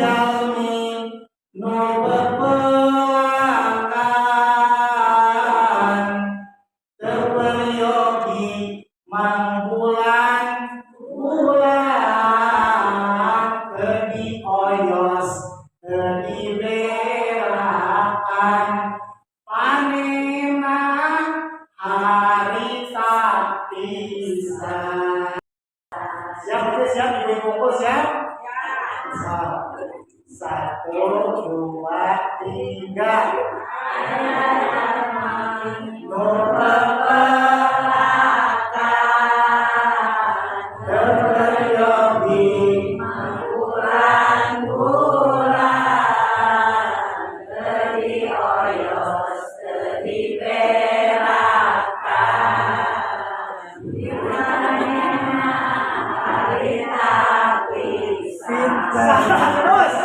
jalmi nu pepelakan teu peryogi mangbulan bulan teu dioyos teu diberakan panena harita pisan. Siap, siap, ibu-ibu kumpul siap? Satu, dua, tiga. Nu pepelakan teu peryogi bulan-bulan teu dioyos teu diberakan harita pisan. Salah terus.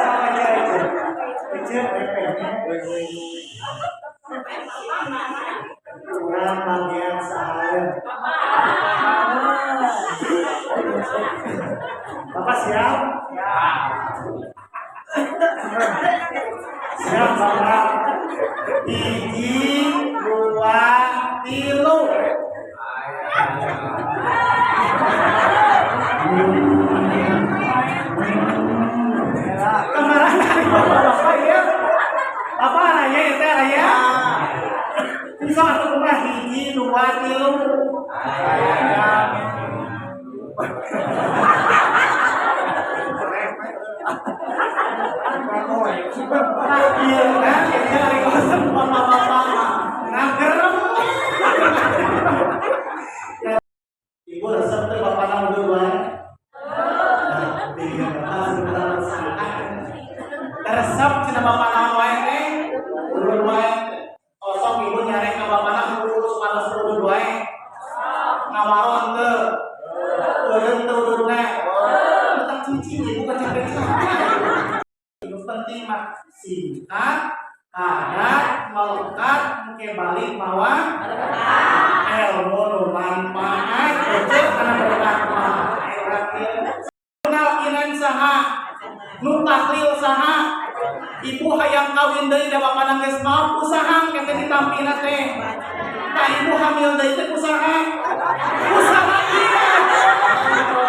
Kecil, kurang bagian salim. Bapak siap? Siap Bapak. 1, 2, 3. Kemana bapak ya? Bapak nanya itu ya? Bisa atuh kumaha 1, 2, 3. Ibu resep teh bapak nang duluan. Resep cenah bapak nang wae teh urut wae. Osok ibu nyarek ka bapak nang urut panas urut wae. Ngawaron teu. Eureun teu urutna. Tentang cici ibu kecapek. Itu penting mah singkat, padat, melekat, engke balik mawa ilmu nu manfaat, ece kana berkah mah. Kenal kinan saha, nu tahlil saha, ibu hayang kawin deui da bapana geus maot usaha engke teh ditampina teh. Tah ibu hamil deui teh usaha. Usaha ieu.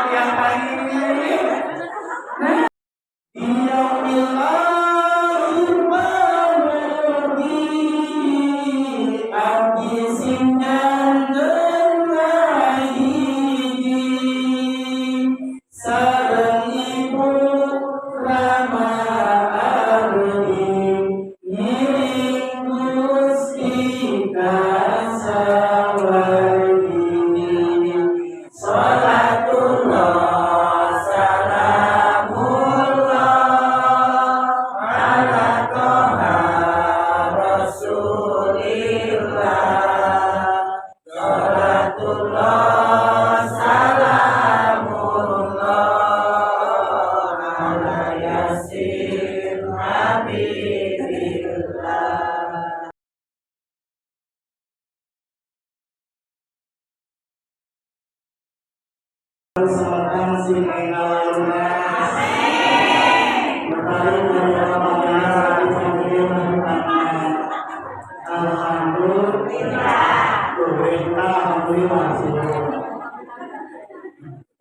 Yang tadi.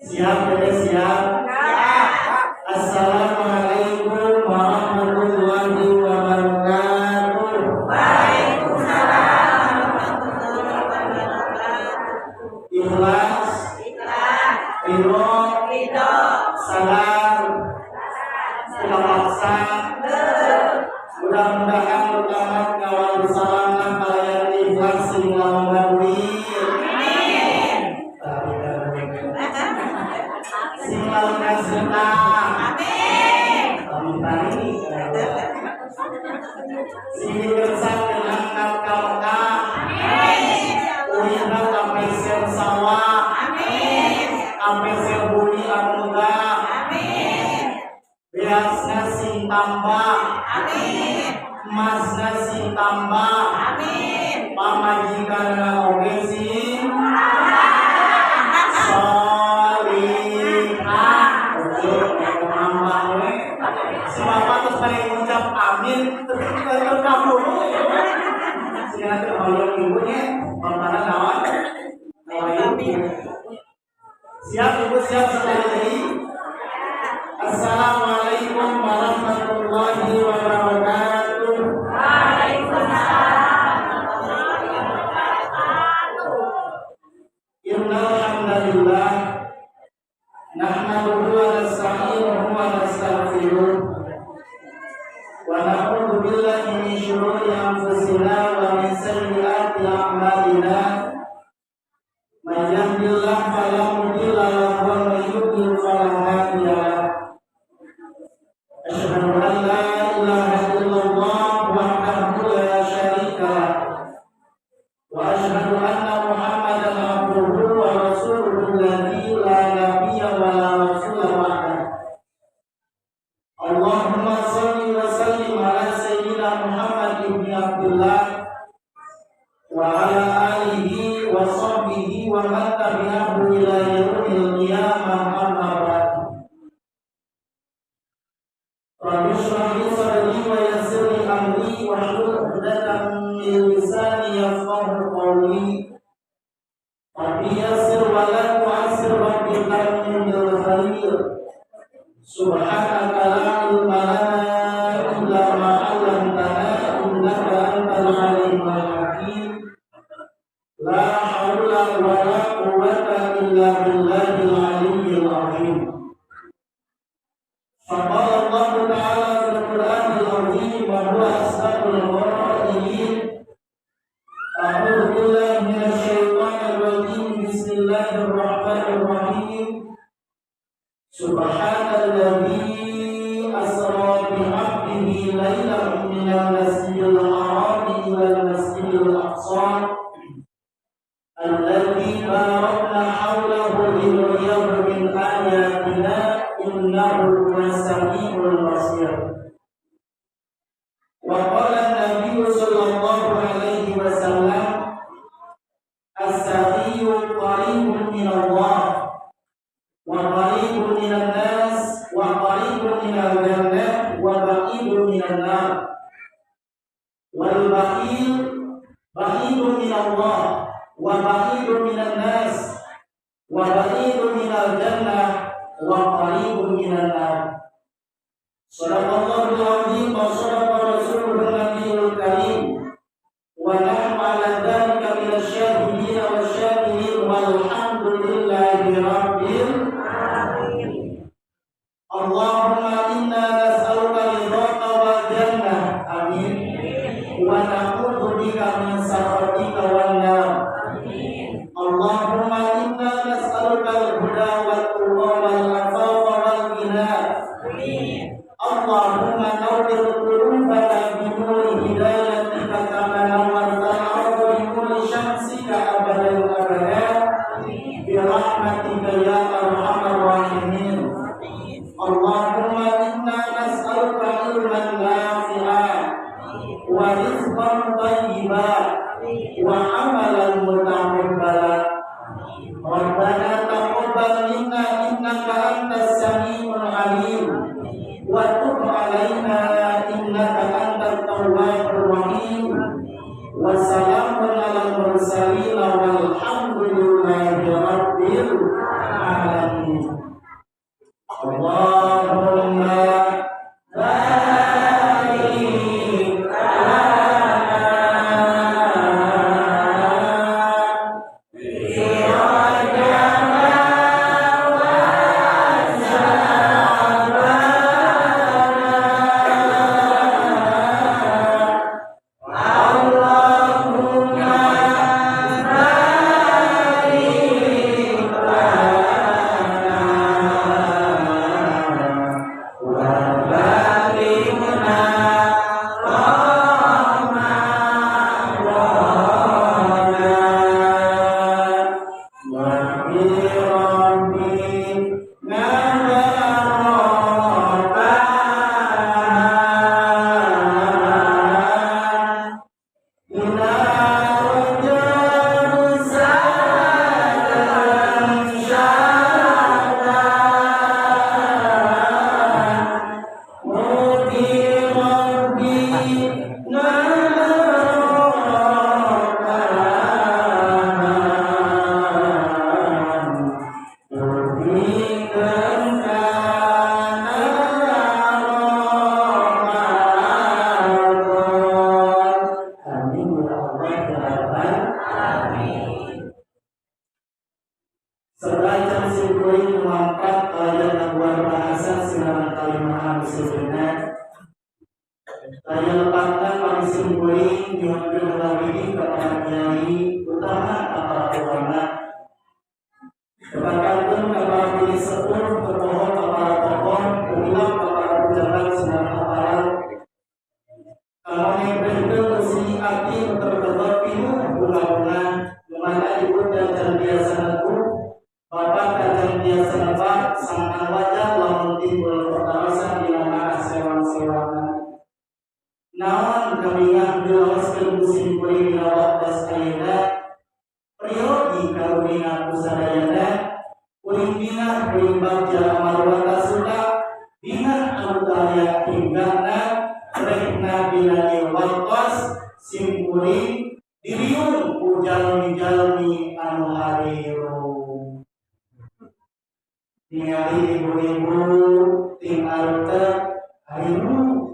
Siap, siap. Assalamualaikum warahmatullahi wabarakatuh. Waalaikumsalam warahmatullahi wabarakatuh. Ikhlas, ridho, salam, tidak paksa. Mudah-mudahan utama kawan salam kalian ikhlas sing lawan tambah, amin. Masna sing tambah, amin. Pamajikanna oge sing solihah. Oke, tambah we. Si bapak terus pada ngucap amin terkabul. Sehingga nanti hoyong ibunya bapakna naon? Amin. Siap ibu, siap sekali lagi. Assalamualaikum warahmatullahi wabarakatuh. Waalaikumsalam warahmatullahi wabarakatuh. Innal hamdalillah nahmaduhu wa nasta'inuhu wa nastaghfiruh wa na'udzu billahi min syururi anfusina wa min sayyiati a'malina. May yahdihillahu fala mudilla lahu wa may yudlil fala hadiya lahu. Asyhadu an la ilaha illallah wahdahu la syarika lah wa asyhadu anna Muhammadan abduhu wa rasuluhu alladzi la nabiyya wa la rasula ba'dahu. Allahumma shalli wa sallim ala sayyidina Muhammad ibn Abdullah wa ala alihi wa sahbihi wa man tabi'ahu ila yaumil qiyamah, amma ba'd. Rabbi shrah li sadri wa yassir li amri wahlul 'uqdatam min lisani yafqahu qawli. Rabbi yassir wa la tu'assir, rabbi tammim bil khair. Subhanaka la ilma lana illa ma 'allamtana innaka antal alimul hakim. La haula wa la quwwata illa billahil aliyyil azim. Faqala Allah ta'ala fil Qur'anil azim wa huwa asdaqul qaa'ilin. A'udzu billahi minasy syaithanir rajim. Bismillahirrahmanirrahim. Subhanalladzi asra bi 'abdihi lailan minal masjidil harami ilal masjidil aqsa alladzi barakna hawlahu linuriyahu min ayatina innahu huwas samiul basir. Wa qala an-nabiy sallallahu alaihi wasallam, as-sakhiyyu qaribun min Allah wa qaribun minan nas wa qaribun minal jannah wa ba'idun minan nar. Wal bakhil ba'idun min Allah wa ba'idun minan nas wa ba'idun minal jannah wa qaribun minan nar. Shadaqallahul azim wa shadaqa rasuluhun nabiyul karim. Wa nahnu ala dzalika minasy syahidin wasy syakirin walhamdulillahi rabbil alamin. Allahumma inna nas'aluka ridhaka wal jannah. Amin. Wa na'udzubika min sakhatika wan nar. Allahumma inna nas'aluka al-huda wat-tuqa wal-afafa wal-ghina. Allahumma nawwir qulubana bi nuri hidayatika kama nawwarta al-ardha bi nuri syamsika abadal abada. Bi rahmatika ya arhamar rahimin. Allahumma inna nas'aluka ilman nafi'a wa rizqan thayyiban wa amalan mutaqabbala. Rabbana taqabbal minna innaka antas samiul alim wa tub alaina innaka antat tawwabur rahim. Wa salamun alal mursalin walhamdulillahi rabbil alamin. Allahumma barik lana. maha sebenarnya. Saya lepaskan parisim kuring nyuhunkeun heula kepada kiai utama para ulama. Kepada para pilih sepuh, tokoh, para tokoh, ulama, para pejabat, semua aparat. Kalau yang berikut kesini arti terdapat pinuh bunga-bunga, lumana ibu dan biasa neguh, bapak dan biasa nebak, sangkan wajah lamun timbul pertarosan di mana sewang-sewangan. Naon kabingah dilaoskeun ku sim kuring dina waktos ayeuna, priyogi karunia ku sadayana, kuring bingah kuring bagja amarwata suka, bingah anu aya tinggana, rehna dina ieu waktos sim kuring diriung ku jalmi-jalmi anu hariung. Ningali ibu-ibu tinggal teu hariung.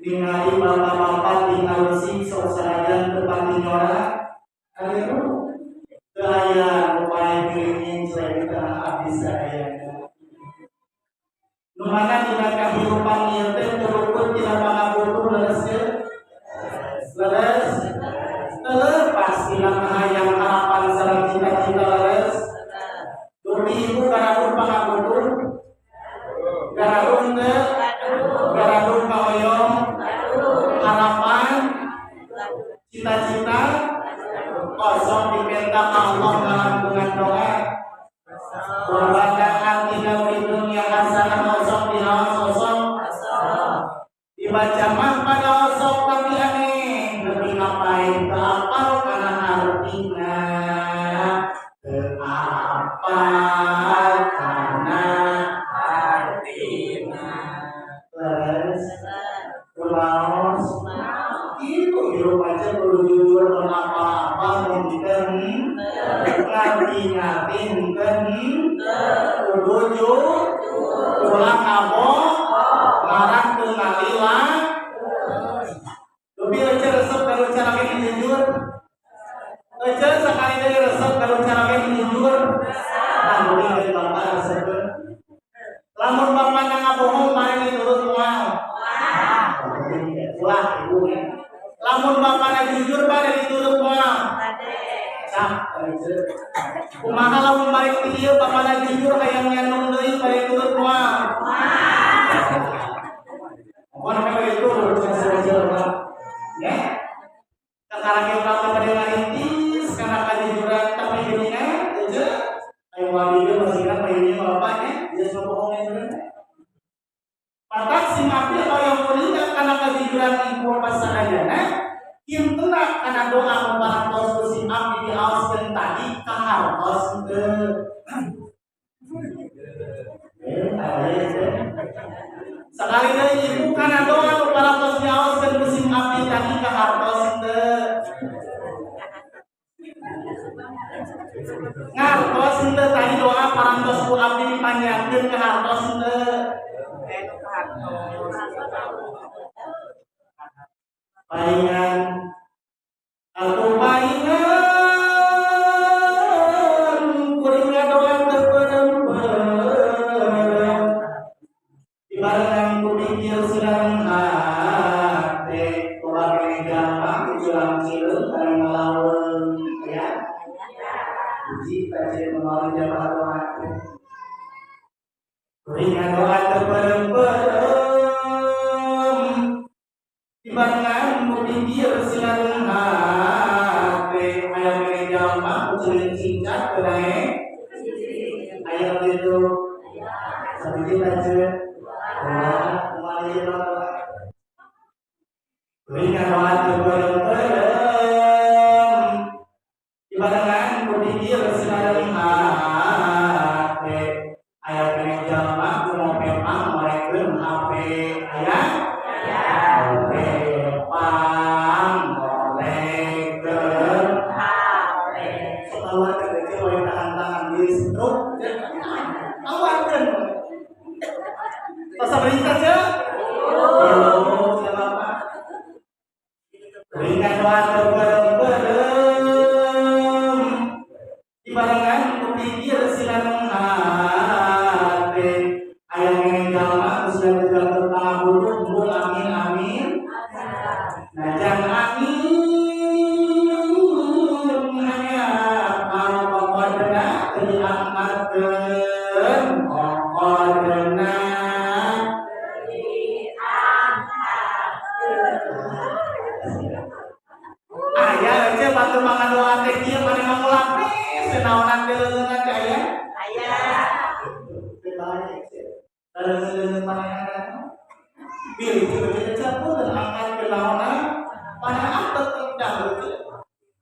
Ningali bapak-bapak tinggal sing sok sanajan teu pati nyora hariung. Teu aya upaya diringin selain tanah abdi sadayana. Nu mana dina kahirupan ieu teh teu luput tina pangabutuh leres teu? Leres? Teu lepas tina kahayang harapan sareng cita-cita leres? Dupi ibu garadun pangabutuh? Garadun teu? Garadun kahoyong? Harapan? Cita-cita? Kosong dipenta ka Allah ngalangkungan doa. Rabbana atina fid dunya hasanah kosong dinaos kosong. Dibaca mah pada osok tapi aneh, lebih ngapain teu apal kana artina. Teu apal kana artina. Terus rumaos itu hirup aja perlu jujur mun apa-apa mun henteu ngarti-ngarti henteu kudu jujur ulah ngabok ngarah teu ngalila lebih ece resep kalau cara kene jujur ece sakali deui resep kalau cara kene jujur nah beuki deui bapak resep lamun bapak ngabohong mari diturut moal ulah ibu ya. Lamun bapakna jujur bade diturut moal cak kumaha lamun balik ti ieu bapakna jujur hayang nyandung deui bade turut moal pokona mah bade turut cenah Pak ya kakara ge urang teh bade ngarintis kana kajujuran tapi geuningan aja ayo wali ge masihna payunnya bapak nya geus bohong nya patak sim abdi hoyong kuring kana kajujuran ibu pasadayana kintena kana doa nu parantos ku sim abdi diaoskeun tadi kahartos teu. Sekali deui ibu kana doa nu parantos diaoskeun ku sim abdi tadi kahartos teu. Ngartos teu tadi doa parantos ku abdi dipanjangkeun kahartos teu. Paingan atau paingan kuring ngadoa teu peureum-peureum dibarengan ku pikir sareng hate loba keneh gampang diculang cileung bareng ngalaweung ya uji kajeun melalui jamaah doa kuring ngadoa teu peureum-peureum dibarengan ku pikir sareng hate aya keneh jalma ku cileung cingkat teu daek aya kitu sabiji aja wah kumaha ieu bapak kuring ngadoa teu peureum-peureum dibarengan ku pikir sareng hate aya keneh jalma ku ngopepang morekeun HP aya ngopepang morekeun HP sok awarkeun teh we tahan-tahan diri stroke awarkeun tos sabarita teh oh siapa Pak kuring ngadoa teu peureum-peureum dibarengan ku pikir sareng hate aya keneh jalma jalma geus jalan pangabutuh embung amin amin. Nah jangan amin hanya pangkokodna diangkatkeun kokodna diangkatkeun. Aya aja batur makan doa teh kieu maneh ngulang teh naonan teh leungeun teh aya? Aya. Teu bae leungeun manehna. Pilih campur dan angkat ke naonan pandangan tetep dahulu.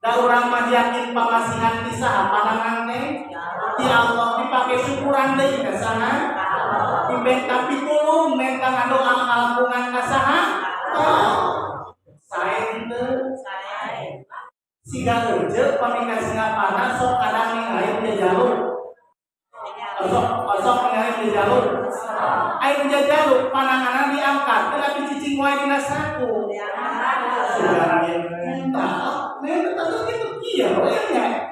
Da urang mah yakin pamasihan ti saha pandangan teh ti Allah dipake syukuran deui ka saha? Dipenta pitulung menta ngadoa kalangkungan ka saha? Sae teu? Sae. Siga eujeuk pamika singapana sok kadang ningali teh jalur. Osok ningali teh jalur. Air jajaluk pananganan diangkat tapi cicing wae dina saku. Sudah minta, minta terus gitu kieu we nya.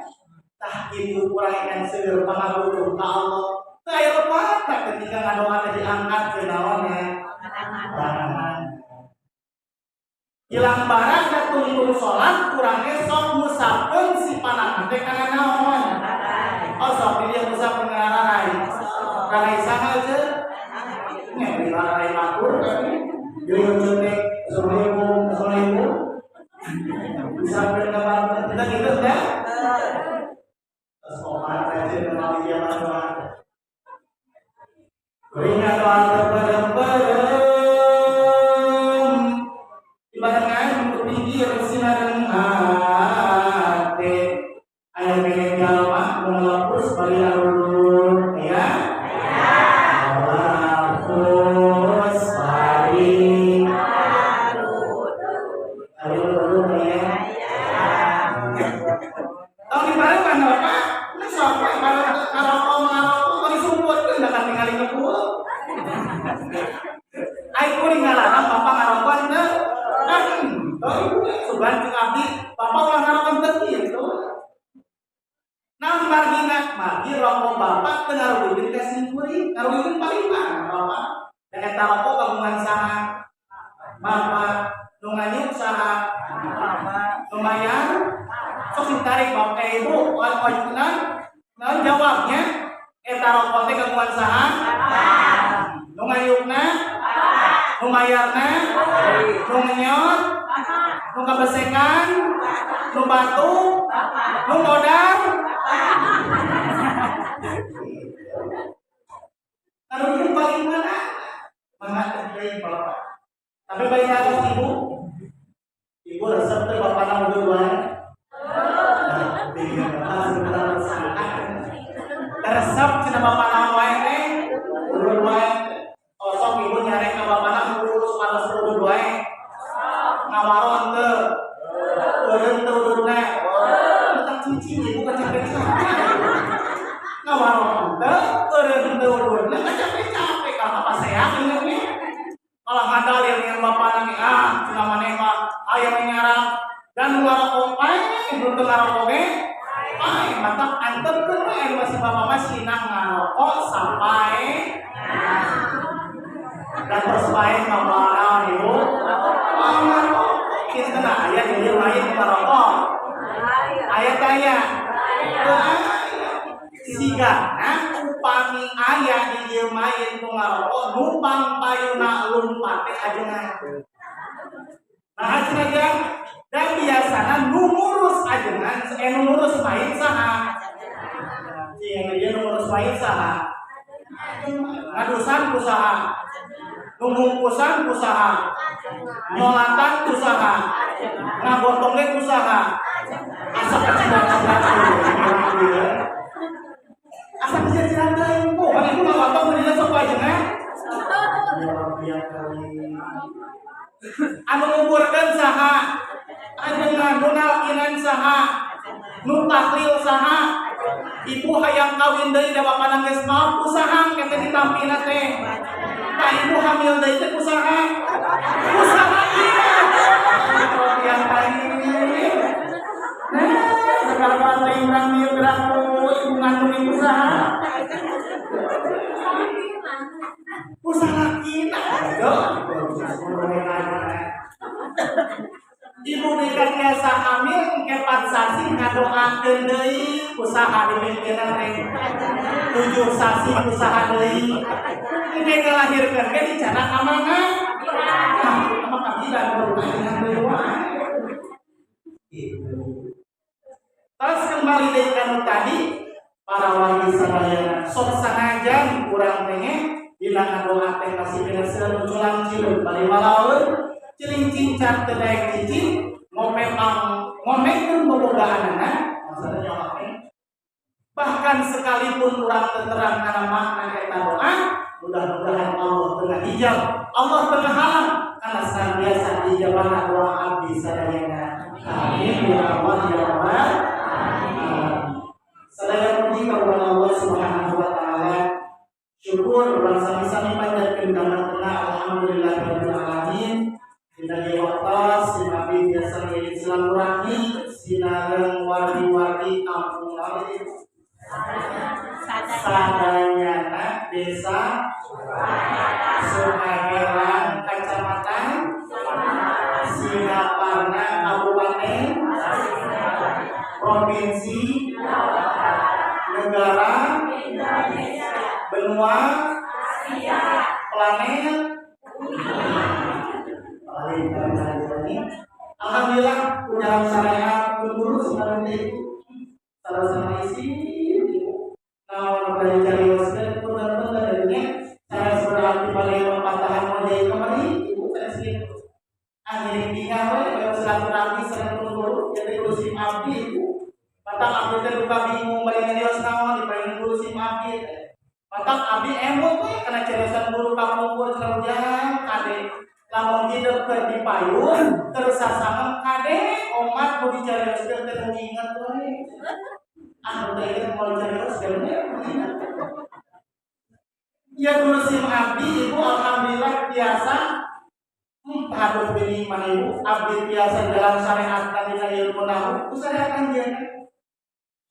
Tah kitu kurang ikan seueur pangabutuh ka Allah. Teu aya lepatna ketika ngadoa teh diangkat ke naonnya? Panangan. Hilang barang da tungtung salat kurang sok ngusapkeun si panangan teh kana naon? Osok di dieu ngusapkeun kana rarai. Kana saha aja? Nya dilarai matur tapi diluncur teh assalamualaikum assalamualaikum. Bisa berkabar kita gitu ya? Terus omat aja melalui zaman doa. Berikan doa kepada dibarengan untuk pinggir sinareng hati. Ayah pengen jalma mengelapus bari arulur ya. Mengelapus bari arulur ya. Tahu dibarengan Bapak? Ini siapa yang ngarokok ngarokok tadi sumput kan udah tinggalin kebul. Aing kuring ngalarang bapak ngarokok teu. Kan teu sugan jeung abdi bapak ulah ngarokok teu kitu. Nah margina margi rokok bapak teu ngarugikeun ka sing kuring, ngarugikeun paling mah bapak. Dan eta rokok kagungan saha? Bapak nu nganyuk saha? Bapak. Nu mayar? Sok ditarik bapak ibu, nah jawabnya eta rokok teh kagungan saha? Nu ngayukna? Nu mayarna? Nu ngenyot? Nu kabesekan? Nu batuk? Nu modar? Kalau paling mana? Mangga deui bapak. Tapi baik harus ibu. Ibu resep teh bapak nang duluan. Resep cenah bapak naon wae teh? Urut wae. Osok ibu nyarek ka bapana urus panas urut wae. Ngawaron teu. Eureun teu urutna. Tah cicing ibu kacapek-capek. Ngawaron teu, eureun teu urutna kacapek-capek kalau apa sehat ingetnya. Kalau ngandal yang bapana ge ah cenah maneh mah aya nyarang dan ngarokok pae nu teu ngarokok ge pae mantap antepkeun we anu masih bapak mah sinah ngarokok sampai dan terus pae bapak naon ibu ngarokok kieu teh aya di dieu lain ngarokok aya teh aya sigana upami aya di dieu main nu ngarokok numpang payuna lumpat teh ajengan. Nah ajengan dan biasana nu ngurus ajengan nu ngurus main saha? Cing dia nu ngurus main saha? Ngadusan ku saha? Nu bungkusan ku saha? Nyolatan ku saha? Ngagotong ge ku saha? Asa kacida-cida. Asa kacida-cida teuing ku. Kan ibu ngagotong di sok ajengan. Anu nguburkeun saha? Ajengan nu nalkinan saha? Nu tahlil saha? Ibu hayang kawin deui da bapana geus maot ku saha ke teh ditampina teh? Tah ibu hamil deui teh ku saha? Ku saha ieu? Yang tadi. Nah, sekarang teh urang mieu gerak ku ibu ngandung ibu saha? Ku saha Ibu nikah biasa hamil engke 4 sasi ngadoakeun deui usaha dimimpinan teh 7 sasi usaha deui engke ngalahirkeun ge dicanak ka mana? Nah, mah kabiran baru deui wae. Gitu. Terus kembali deui ka nu tadi para wargi sadayana sok sanajan urang teh dina ngadoa teh masih kena seueur culang cileung bari walaun ciling cincar teu daek cicing ngomekeun bobogahanana maksudna nyoba bahkan sekalipun urang teu terang kana makna eta doa mudah-mudahan Allah tengah hijab Allah tengah halang karena senantiasa dijabahna doa abdi sadayana. Amin ya Allah ya Rabbal alamin. Sadaya puji kepada Allah Subhanahu wa taala. Syukur urang sami-sami panjatkeun kana alhamdulillah rabbil alamin. Dina ieu waktos si abdi biasa ngiring silaturahmi sinareng wargi-wargi kampung naon ieu? Sadayana Desa Sukaherang, Kecamatan Singaparna, Kabupaten Provinsi Negara Benua Planet. Alhamdulillah udah syariat guru sebenarnya itu salah sama isi naon bari carioskeun punten-punten darinya saya berarti balik patahan model kembali ibu saya sih angiring bingah we kalau silaturahmi sareng guru jadi guru sim abdi ibu patang abdi teh duka bingung bari ngarios naon dipaling guru sim abdi patang abdi emut we kana cariosan guru kapungkur cenah ujang kade lamun hidup keur dipayun terus sasangan kade omat nu dicarioskeun teh nu inget we ah teh inget mau dicarioskeun ya guru sim abdi ibu alhamdulillah biasa aduh bini mah ibu abdi biasa jalan syariat tadi ilmu nahu ku syariat anjeun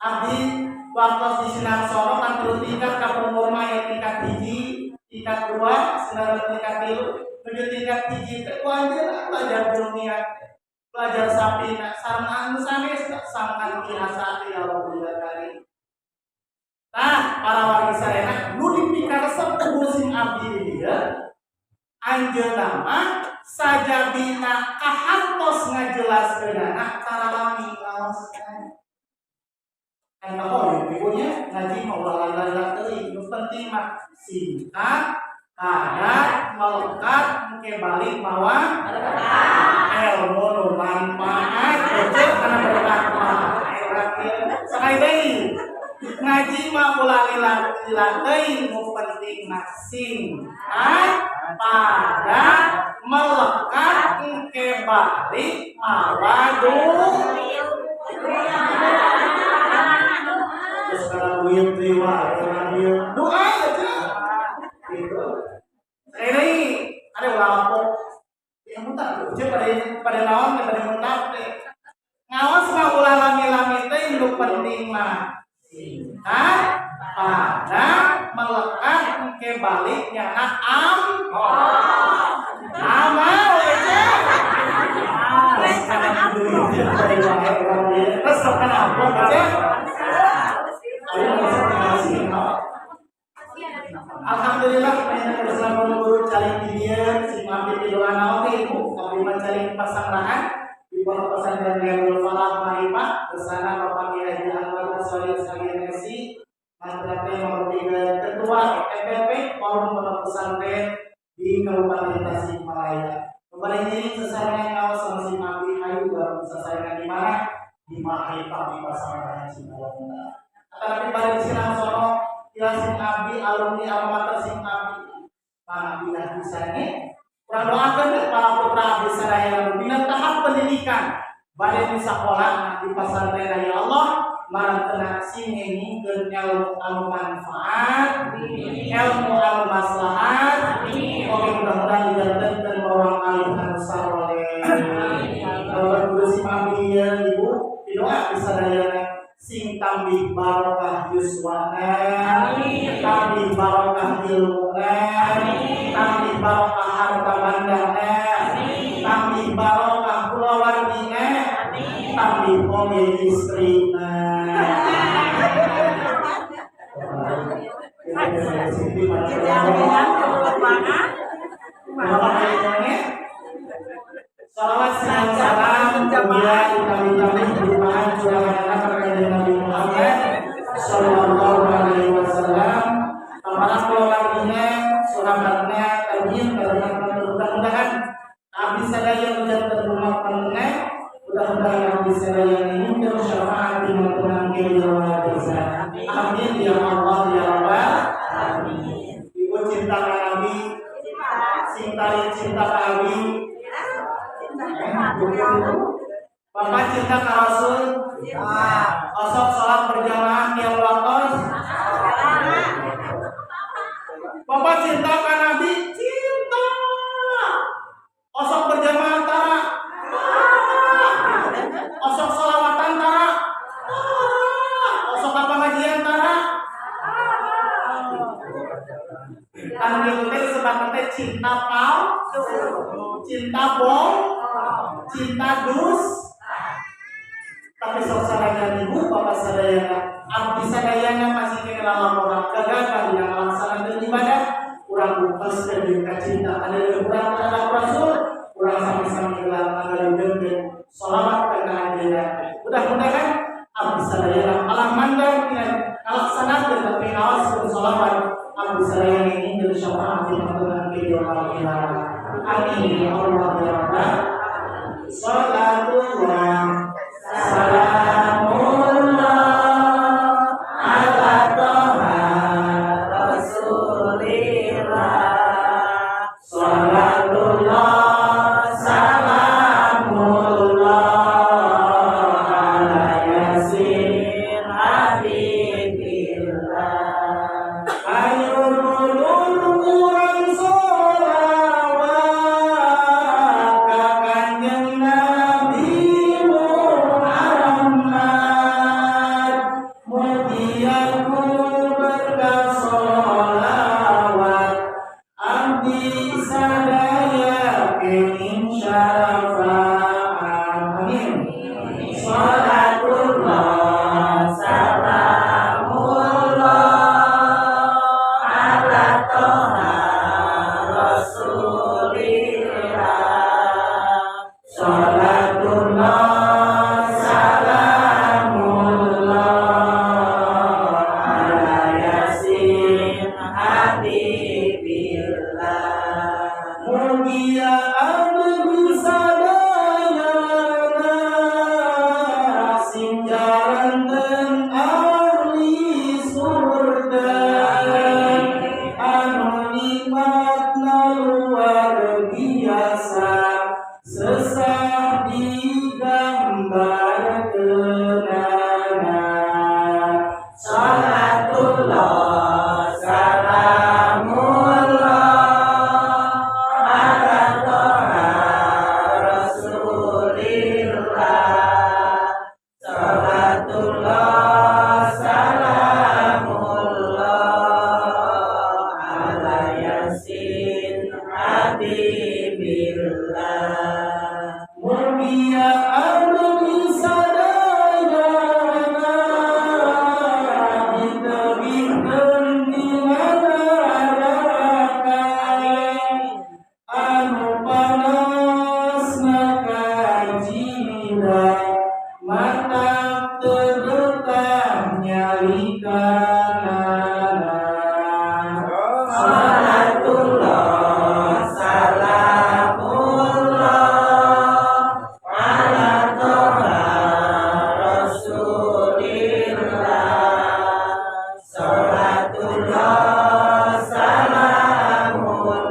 abdi waktu di Sinarsono kan terus tingkat kapungkur mah ya tingkat 1 tingkat 2 sinareng tingkat 3 menuju tingkat 1 teh wajar belajar dunia belajar sapina sareng anu sanes sangkan biasa ya Allah karim. Nah para wargi sadayana nu dipikaresep ku sim abdi di dieu anjeunna mah sajabina kahantos ngajelaskeunana cara lami ngaosna kan tahu ibunya ngaji mah ulah lila-lila teuing nu penting mah singkat padat melekat engke balik mawa ilmu nu manfaat becek kana berkah mah sakali deui ngaji mah ulah lila-lila teuing nu penting mah singkat padat melekat engke balik mawa duit. Terus kana duit deui wae doa aja gitu. Ini ada lapok yang muntah tuh, pada naon pada muntah teh. Ngawas mah ulah lami-lami teh nu penting mah singkat, padat, melekat, engke balik nyana am. Amal aja. Terus kana duit terus kana amplop aja. Alhamdulillah banyak bersama guru calik di dia si abdi doa naon teh ibu abdi mah calik pasanggrahan di pondok pesantren Riyadul Falah Marifah bersama Bapak Kiai Haji Anwar Basori Sagir Esi mantan merupakan ketua FPP Forum Pondok Pesantren di Kabupaten Tasikmalaya. Kembali ini sesarengan ngaos sama si abdi hayu baru sesarengan di mana di Marifah di pasanggrahan Cimalaka. Tapi pada di Sinarsono ila sim abdi alumni alma mater sim abdi mana pindah bisanya kurang doakan para putra abdi sadaya dina tahap pendidikan bade di sakola di pasantren ya Allah marantena sing ngengingkeun ilmu anu manfaat ilmu anu maslahat oke mudah-mudahan dijantenkeun orang alim anu saroleh kalau guru sim abdi ibu doa sadayana sing tambih barokah yuswana, tambih barokah ilmuna, tambih barokah harta bandana, tambih barokah kulawargina, tambih oge istrina. Salawat salam kemudian kami perubahan curahan kepada Nabi Muhammad Sallallahu Alaihi Wasallam. Para keluarganya, sahabatnya, tabiin, mudah-mudahan abdi sadaya menjadi rumah panjenengan, mudah-mudahan abdi sadaya ini syafaat di mantungan kehidupan. Amin ya Allah ya Rabbal alamin. Ibu cinta ka Nabi, cinta ka Nabi. Bapak cinta ka Rasul, osok sholat berjamaah tiap waktu. Bapak cinta ka Nabi, cinta. Osok berjamaah tara, osok sholawatan tara, osok apa ngajian tara. Anu kitu teh disebutna teh cinta palsu, cinta bohong, cinta dus. Tapi sok sadayana ibu bapak sadayana abdi sadayana masih kena laporan gagal dina ngalaksanakeun ibadah urang buktos jeung cinta kana urang terhadap Rasul, urang sami-sami ngalaludeungkeun sholawat ka anjeunna. Mudah-mudahan abdi sadayana alah mandar dina ngalaksanakeun tapi ngaoskeun sholawat abdi sadayana ini jeung syafaat di mantungan kehidupan kiamat. Amin ya Allah ya Rabbal. Salatullah salamullah ala toha Rasulillah. Salatullah salamullah ala yasin habibillah. Ayo nulung urang sholawat ka Kanjeng Nabi Muhammad, mugia ku berkah sholawat abdi sadaya kenging syafaat. Amin. Salatullah salamullah ala toha Rasulillah. Salatullah salamullah ala yasin habibillah. Mugia abdi sadayana sing jaranten ahli surga anu nikmatna luar biasa sesah digambarkeunana. Salatullah salamullah ala toha Rasulillah. Salatullah salamullah ala yasin habibillah. Mugia abdi sadayana ditebihkeun dina neraka anu panasna kajila mata teu betah nyalikanana. Salatullah salamullah ala toha Rasulillah. Salatullah salamullah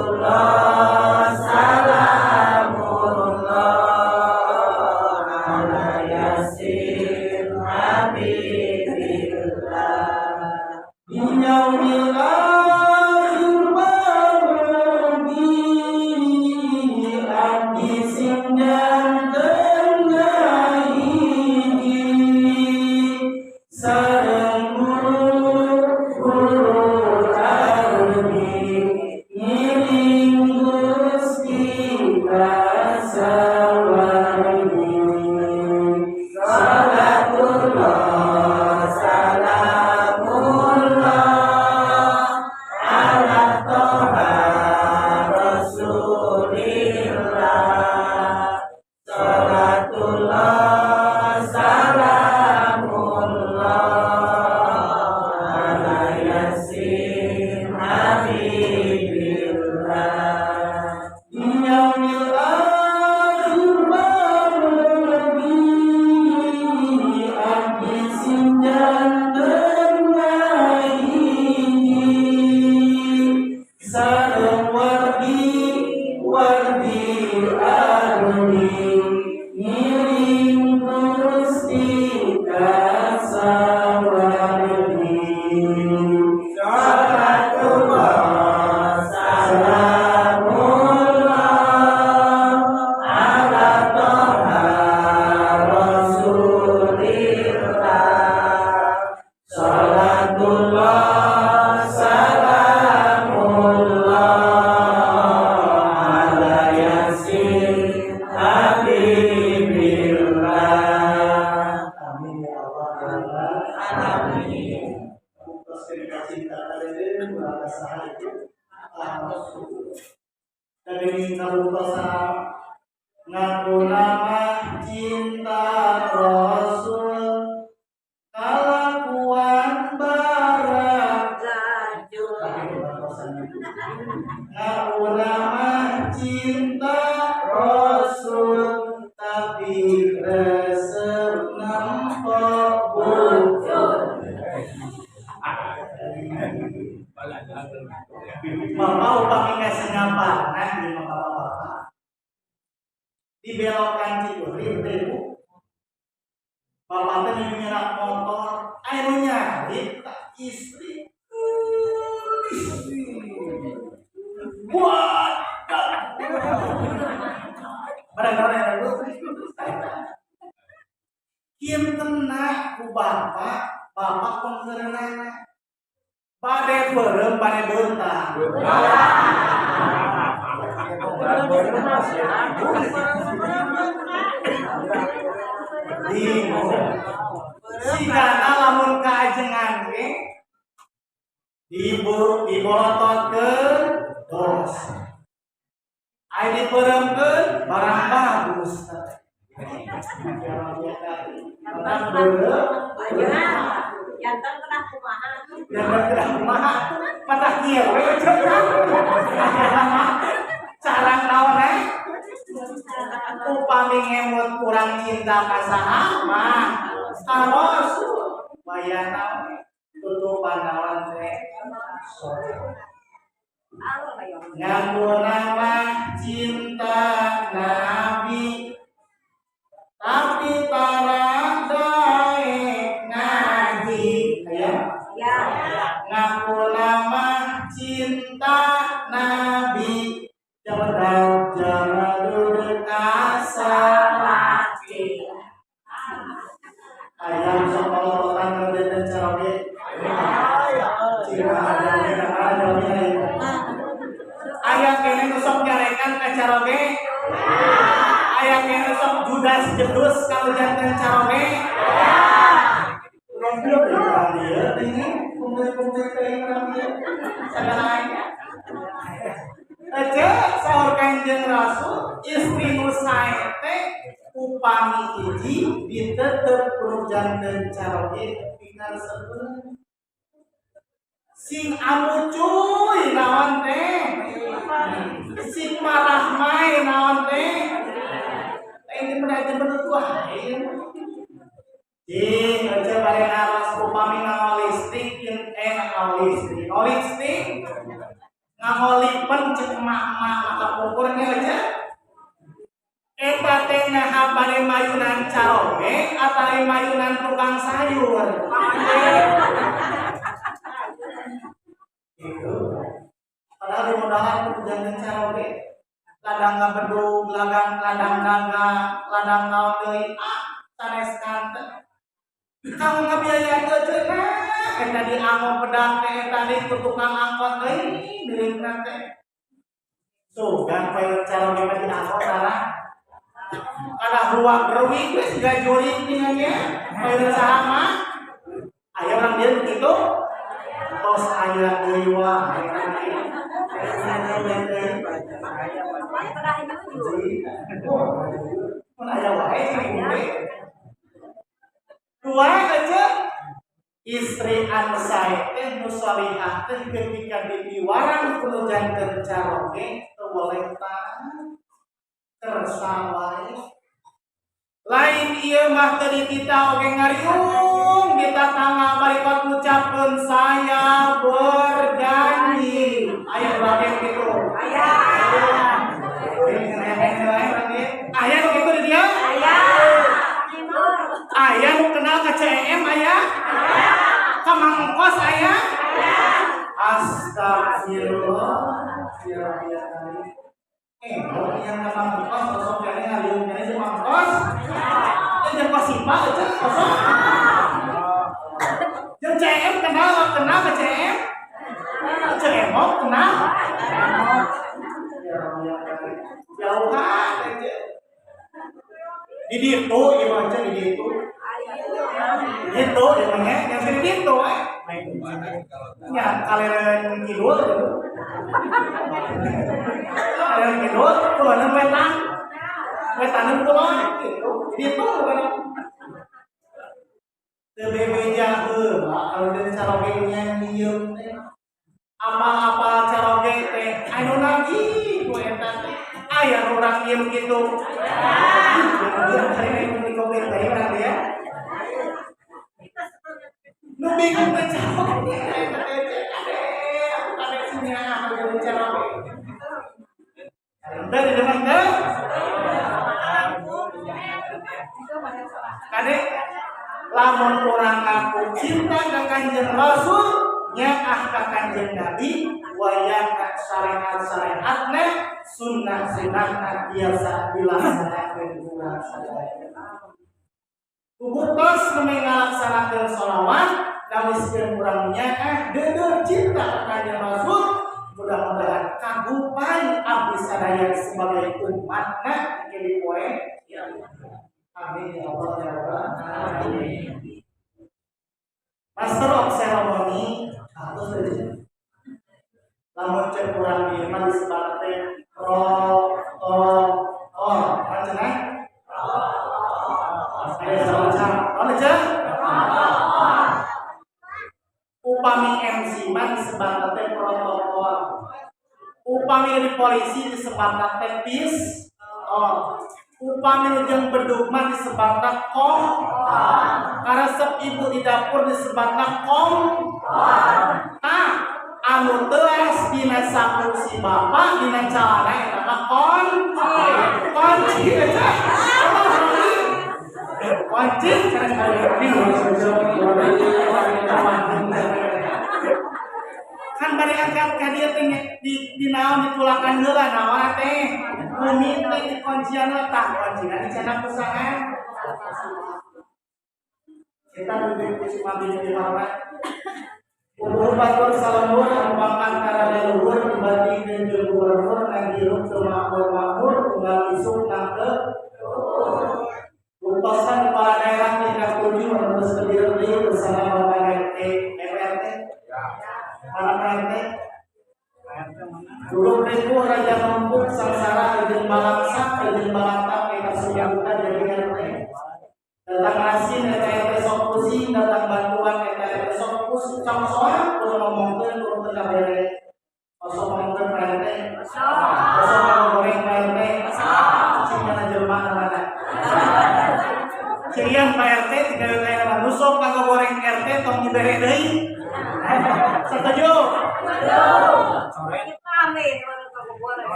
Salatullah salamullah ala Yasin Habibillah. Yaumil akhir barudi abdi sing janten hiji sareng guru guru abdi ngiring Gusti kasawargi. Salatullah salamullah ala Toha Rasulillah. Salatullah salamullah ala Yasin Habibillah. Yaumil akhir barudi abdi sing janten hiji sareng wardi wardi abdi ngiring Gusti kasawargi. Salatullah salamullah ala Toha Rasulillah. Salatullah salamullah ala Yasin Habibillah. Amin ya Allah ya Rabbal Alamin. Buktos cerita cinta tadi kurang saha itu dan ini kabuktosa ngaku nama cinta Rasul kalakuan barang tapi kabuktosan itu ngaku nama cinta Rasul tapi resep nempo bujur. Bapak upami kasengapanan di bapak-bapak dibelokan Ciurip teh Bu. Bapak teh nyerak motor, aya nu nyalip ka istri. Wah, barang-barang kintenna ku bapak, bapak pengkerenana. Bade beureum, bade beutang. Bingung. Sigana lamun kaajengan ge dibolototkeun boros. Aya dipeureumkeun barang bagus. Barang beureum, Jantan kena kumaha. jangan kena kumaha, patah kieu we Carang naon eh? Upami ngemut kurang cinta ka saha mah ka Rasul wayana tutupan naon teh. Ngaku nama cinta Nabi tapi tara daek ngaji ya. Ya. Ngaku nama cinta Nabi jangan jangan duduk kasalaki ayam sokolotan ngebetan caroge cina ada ayam kene nusok nyarekan ka caroge ayam kene sok judas jedus kalau jantan caroge Saur Kanjeng Rasul istri nu sae teh upami hiji ditetep kudu janten caroge tinggal sebelah sing amucuy naon teh sing marah mae naon teh ini pernah bener tuh Jing, aja bari naros upami ngawa listrik, ngawa listrik, ngawa listrik, ngawa Ngangolipen cek emak-emak maka pungkurnya aja. Eta teh naha bade mayunan caroge atawa mayunan tukang sayur. Gitu. Padahal di modalan kudu jangan caroge. Ladang ngabedug, ladang ladang gangga, ladang naon deui, ah sanes kanten. Kamu ngabiayaan cenah, eta di angkot pedang teh eta di tukang angkot deui milikna teh. Sugan poe caroge mah di angkot salah. Kada ruang ruwi geus siga jurig nya poe saha mah. Aya urang dieu kitu. Tos aya deui wae. Mun aya wae dua aja istri anu sae teh nu salihah teh ketika dipiwarang kudu janten caroge teu boleh kersa wae. Lain ieu mah teu ditita oge ngariung ditatangga barikot ngucapkeun saya berjanji. Aya urang kitu. Aya. Aya nu kitu di dieu? Aya. Aya nu kenal ka CEM aya? Aya. Ka Mang Kos aya? Aya. Astagfirullah. Ya ya. Yang ka Mang Kos kosong kene ngaliung kene jeung Mang Kos. Jeung Kos Sipa aja kosong. Jeung CEM kenal kenal ka CEM? CEM kenal? Jauhan aja. Di ditu ieu mah di ditu. Gitu emangnya yang di ditu eh. Ya kalian kidul gitu. Kalian kidul kulon wetan. Wetaneun kulon gitu. Di ditu bukan. Teu bebeja heula kalau den caroge nya dieum teh. Apa-apa caroge teh anu nagih ku eta teh. Aya urang dieum kitu. Nu bingung teh caroge eta teh ade aku kade nya aku caroge. Teh di depan teh. Kade lamun urang ngaku cinta ka Kanjeng Rasul nyaah ka Kanjeng Nabi wayah ka syariat-syariatna sunnah-sunnahna biasa dilaksanakeun urang sadaya. Kubuktos nembe ngalaksanakeun sholawat nawiskeun urang nyaah deudeuh cinta ka Kanjeng Rasul mudah-mudahan kagupan abdi sadaya sebagai umatna di poe. Amin ya Allah ya Rabbal alamin. Master of ceremony atau saja. Lamun cek urang ieu mah disebut teh ro to o kan cenah? Aya saucap. Naon aja? Upami MC mah disebut teh protokol. Upami di polisi disebut teh pistol. Upami nu jeung bedug mah disebutna kom. Karesep ibu di dapur disebutna kom. Tah, anu teuas dina saku si bapak dina calana eta mah kon. Kunci aja. Kunci kan bari angkat ka dieu teh di naon ditulakan heula naon teh bumi teh dikuncian tah kuncina dicanak ku saha kita duduk di cuma di hormat Ubuh batur salembur anu pangkat karada luhur dibandingkeun jeung gubernur nanggirup teu makmur-makmur unggal isuk nangke Buktosan kepala daerah tingkat 7 anu geus berdiri bersama Bapak RT MRT para RT Dulu ribu raja numpuk sangsara jeung balangsak jeung balangtak eta sudah jadi RT. Datang asin eta RT sok pusing, datang bantuan eta RT sok pusing, cong soang kudu ngomongkeun kudu teu kabere. Osok ngomongkeun Pak RT. Osok ngomongkeun Pak RT. Cing kana jelema mana. Cirian Pak RT tiga kaya nu sok kanggo goreng RT tong dibere deui. Setuju?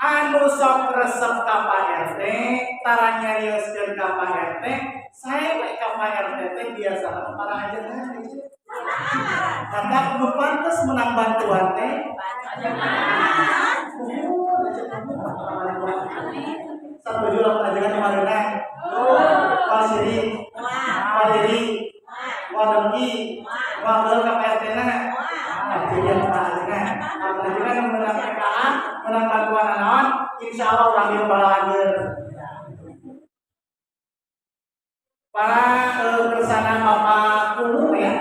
Anu sok resep ka Pak RT, tara nyarioskeun ka Pak RT, saya we ka Pak RT teh biasa para ajengan. Karena nu pantes menang bantuan teh. Satu juta ajengan kemarin. Wal sirik, wal iri, wal dengki, wal geul ka Pak RT na. Jadi para ajengan, para ajengan menang PKA, menang bantuan naon, insya Allah urang dieu balahageun. Para kersana Bapak Kuwu ya,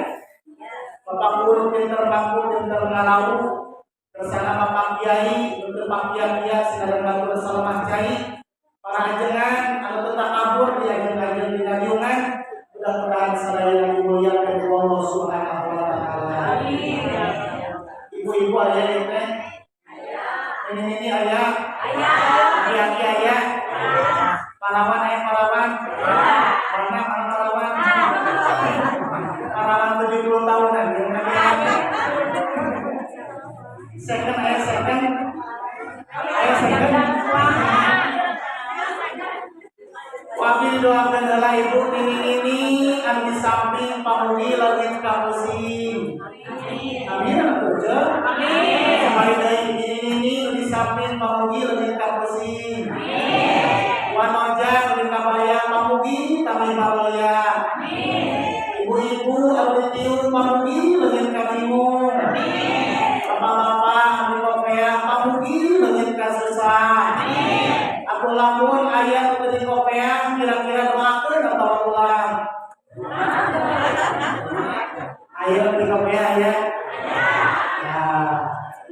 Bapak Kuwu pinter bangku, pinter ngalau, kersana Bapak Kiai, pinter Pak Kiai, sinareng bantu salemah cai. Para ajengan anu teu takabur di ajeng-ajeng dina diungan, mudah-mudahan sadaya dimuliakan ku Allah Subhanahu wa taala. Amin. Ibu-ibu aya ieu teh? Ini aya? Aya. Aki-aki aya? Pahlawan aya pahlawan? Mana mana pahlawan? Pahlawan 70 tahunan ya. Second aya second. Aya second. Wabil doakeun heula ibu nini-nini anu di samping pamugi leungit ka pusing. Amin atuh je. Amin. Kembali deui nini-nini anu di samping pamugi leungit ka pusing. Amin. Wanoja anu di kabaya pamugi tambih pamulia. Amin. Ibu-ibu anu di tiung pamugi leungit ka bingung. Amin. Bapak-bapak anu di kopea pamugi leungit ka susah. Amin. Aku lamun aya nu di kopea kira-kira doakeun atawa ulah. Ayo di kopea aya. Ya,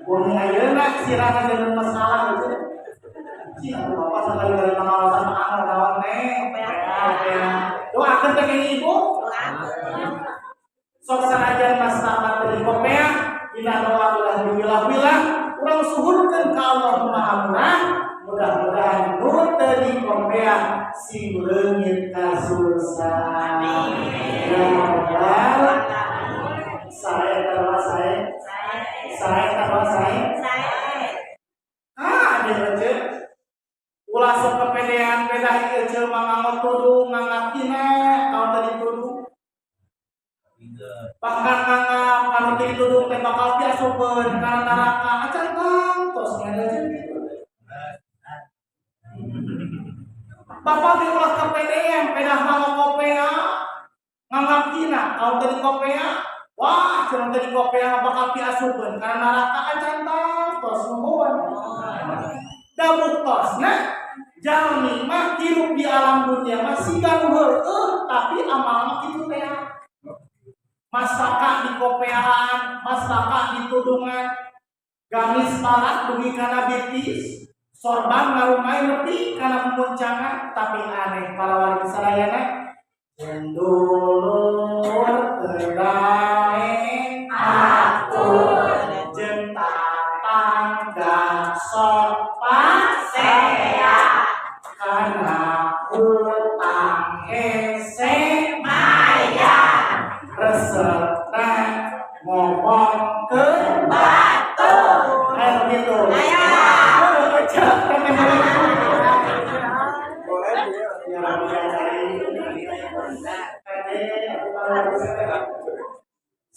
bumi ayeuna sirahna dengan masalah gitu. Cih, atuh bapak sekali dari pengawasan anu naon teh. Kopea. Doakeun teh kenging ibu. Sok sanajan masalah di kopea dina doa ulah diwilah-wilah, urang suhunkeun ka Allah Maha Murah. Mudah-mudahan nu teu di kopea sing leungit kasusah. Ya Allah. Saya tawa saya. Saya tawa saya. Ah, ada aja. Ulah sok kepedean pedah ieu ceu manganggo tudung ngangakina kaon teu ditudung. Bahkan nganggap kanu teu ditudung teh bakal diasupeun kana neraka acan tos nya aja gitu. Bapak ge ulah kepedean pedah manggo kopea ngangakina kaon teu dikopea. Wah, cenah teu dikopea bakal diasupeun kana neraka acan tos nuhun. Da buktosna jalmi mah hirup di alam dunia mah siga nu heueuh tapi amal mah kitu teh. Masaka di kopeaan, masaka di tudungan, gamis parat dugi kana betis, sorban ngarumai nepi kana pemuncangan, tapi aneh para wargi sadayana dulur teu daek atur jeung tatangga sok pasea kana hutang hese Maya. Resepna ngomongkeun Batur. Ayo gitu. Ayo. Oh, cek, teh boleh. Ya, ya,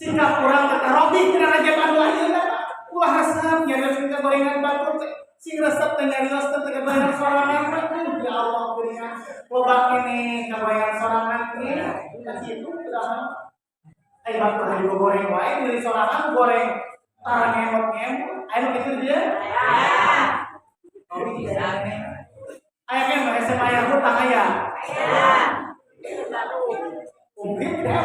sikap kurang kata Robi tina raja anu ayeuna ulah resep nyarios kita gorengan batur teh sing resep teh nyarios teh gorengan sorangan mah ya Allah geuningan loba keneh kagorengan sorangan teh ka kitu udah ai batur hari goreng wae diri sorangan goreng tara ngemot-ngemot aya nu kitu dia aya kan SMA aya hutang aya Mungkin ya,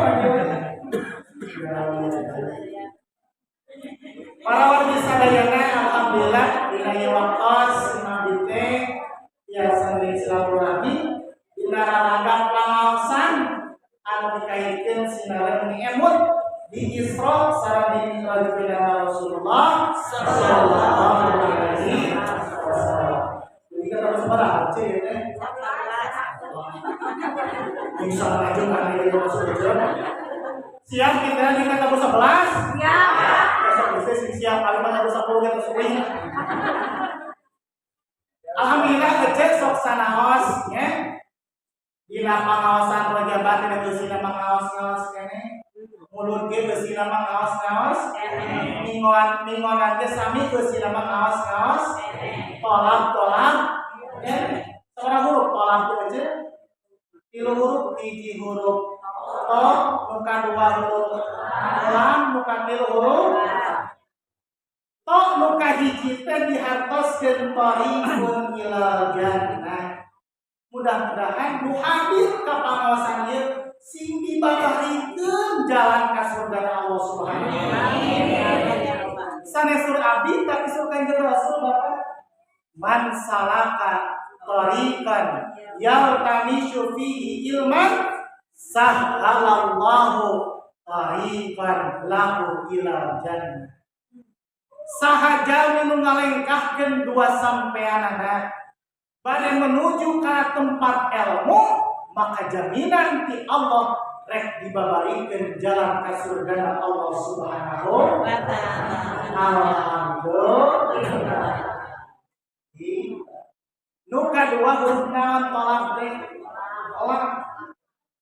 para wargi sadayana alhamdulillah dina ieu waktos abdi teh biasa deui silaturahmi dina raraga pangaosan anu dikaitkeun sinareng emut di Isra sareng di Mi'raj Rasulullah sallallahu alaihi wasallam. Jadi kita terus sabaraha ceu teh? Bisa aja kan itu masuk aja. Siap kita tabu 11? Siap. Besok bisa sing siap kali mah tabu 10 gitu geus euy. Alhamdulillah gece sok sanaos nya. Dina pangaosan rojaban dina geusina mangaos-ngaos keneh. Mulut ge geusina mangaos-ngaos keneh. Mingoan mingonan ge sami geusina mangaos-ngaos keneh. Tolak-tolak nya. Sabaraha huruf tolak teh aja? 3 huruf, 1 huruf to, nu kadua huruf lam, nu katilu huruf to, nu kahiji teh dihartoskeun thariqun ilal jannah. Mudah-mudahan nu hadir ka pangaosan ieu sing dibabarikeun jalan ka surga Allah Subhanahu wa taala. Sanes sur abdi tapi sur Kanjeng Rasul Bapak. Man salaka tariqan yaltamisu fihi ilman sahhalallahu tariqan lahu ilal jannah. Saha jalmi nu ngalengkahkeun dua sampeanana bade menuju ka tempat ilmu, maka jaminan ti Allah rek dibabarikeun jalan ka surga Allah Subhanahu wa taala. Alhamdulillah. Nu kadua huruf naon tolak teh? Lam.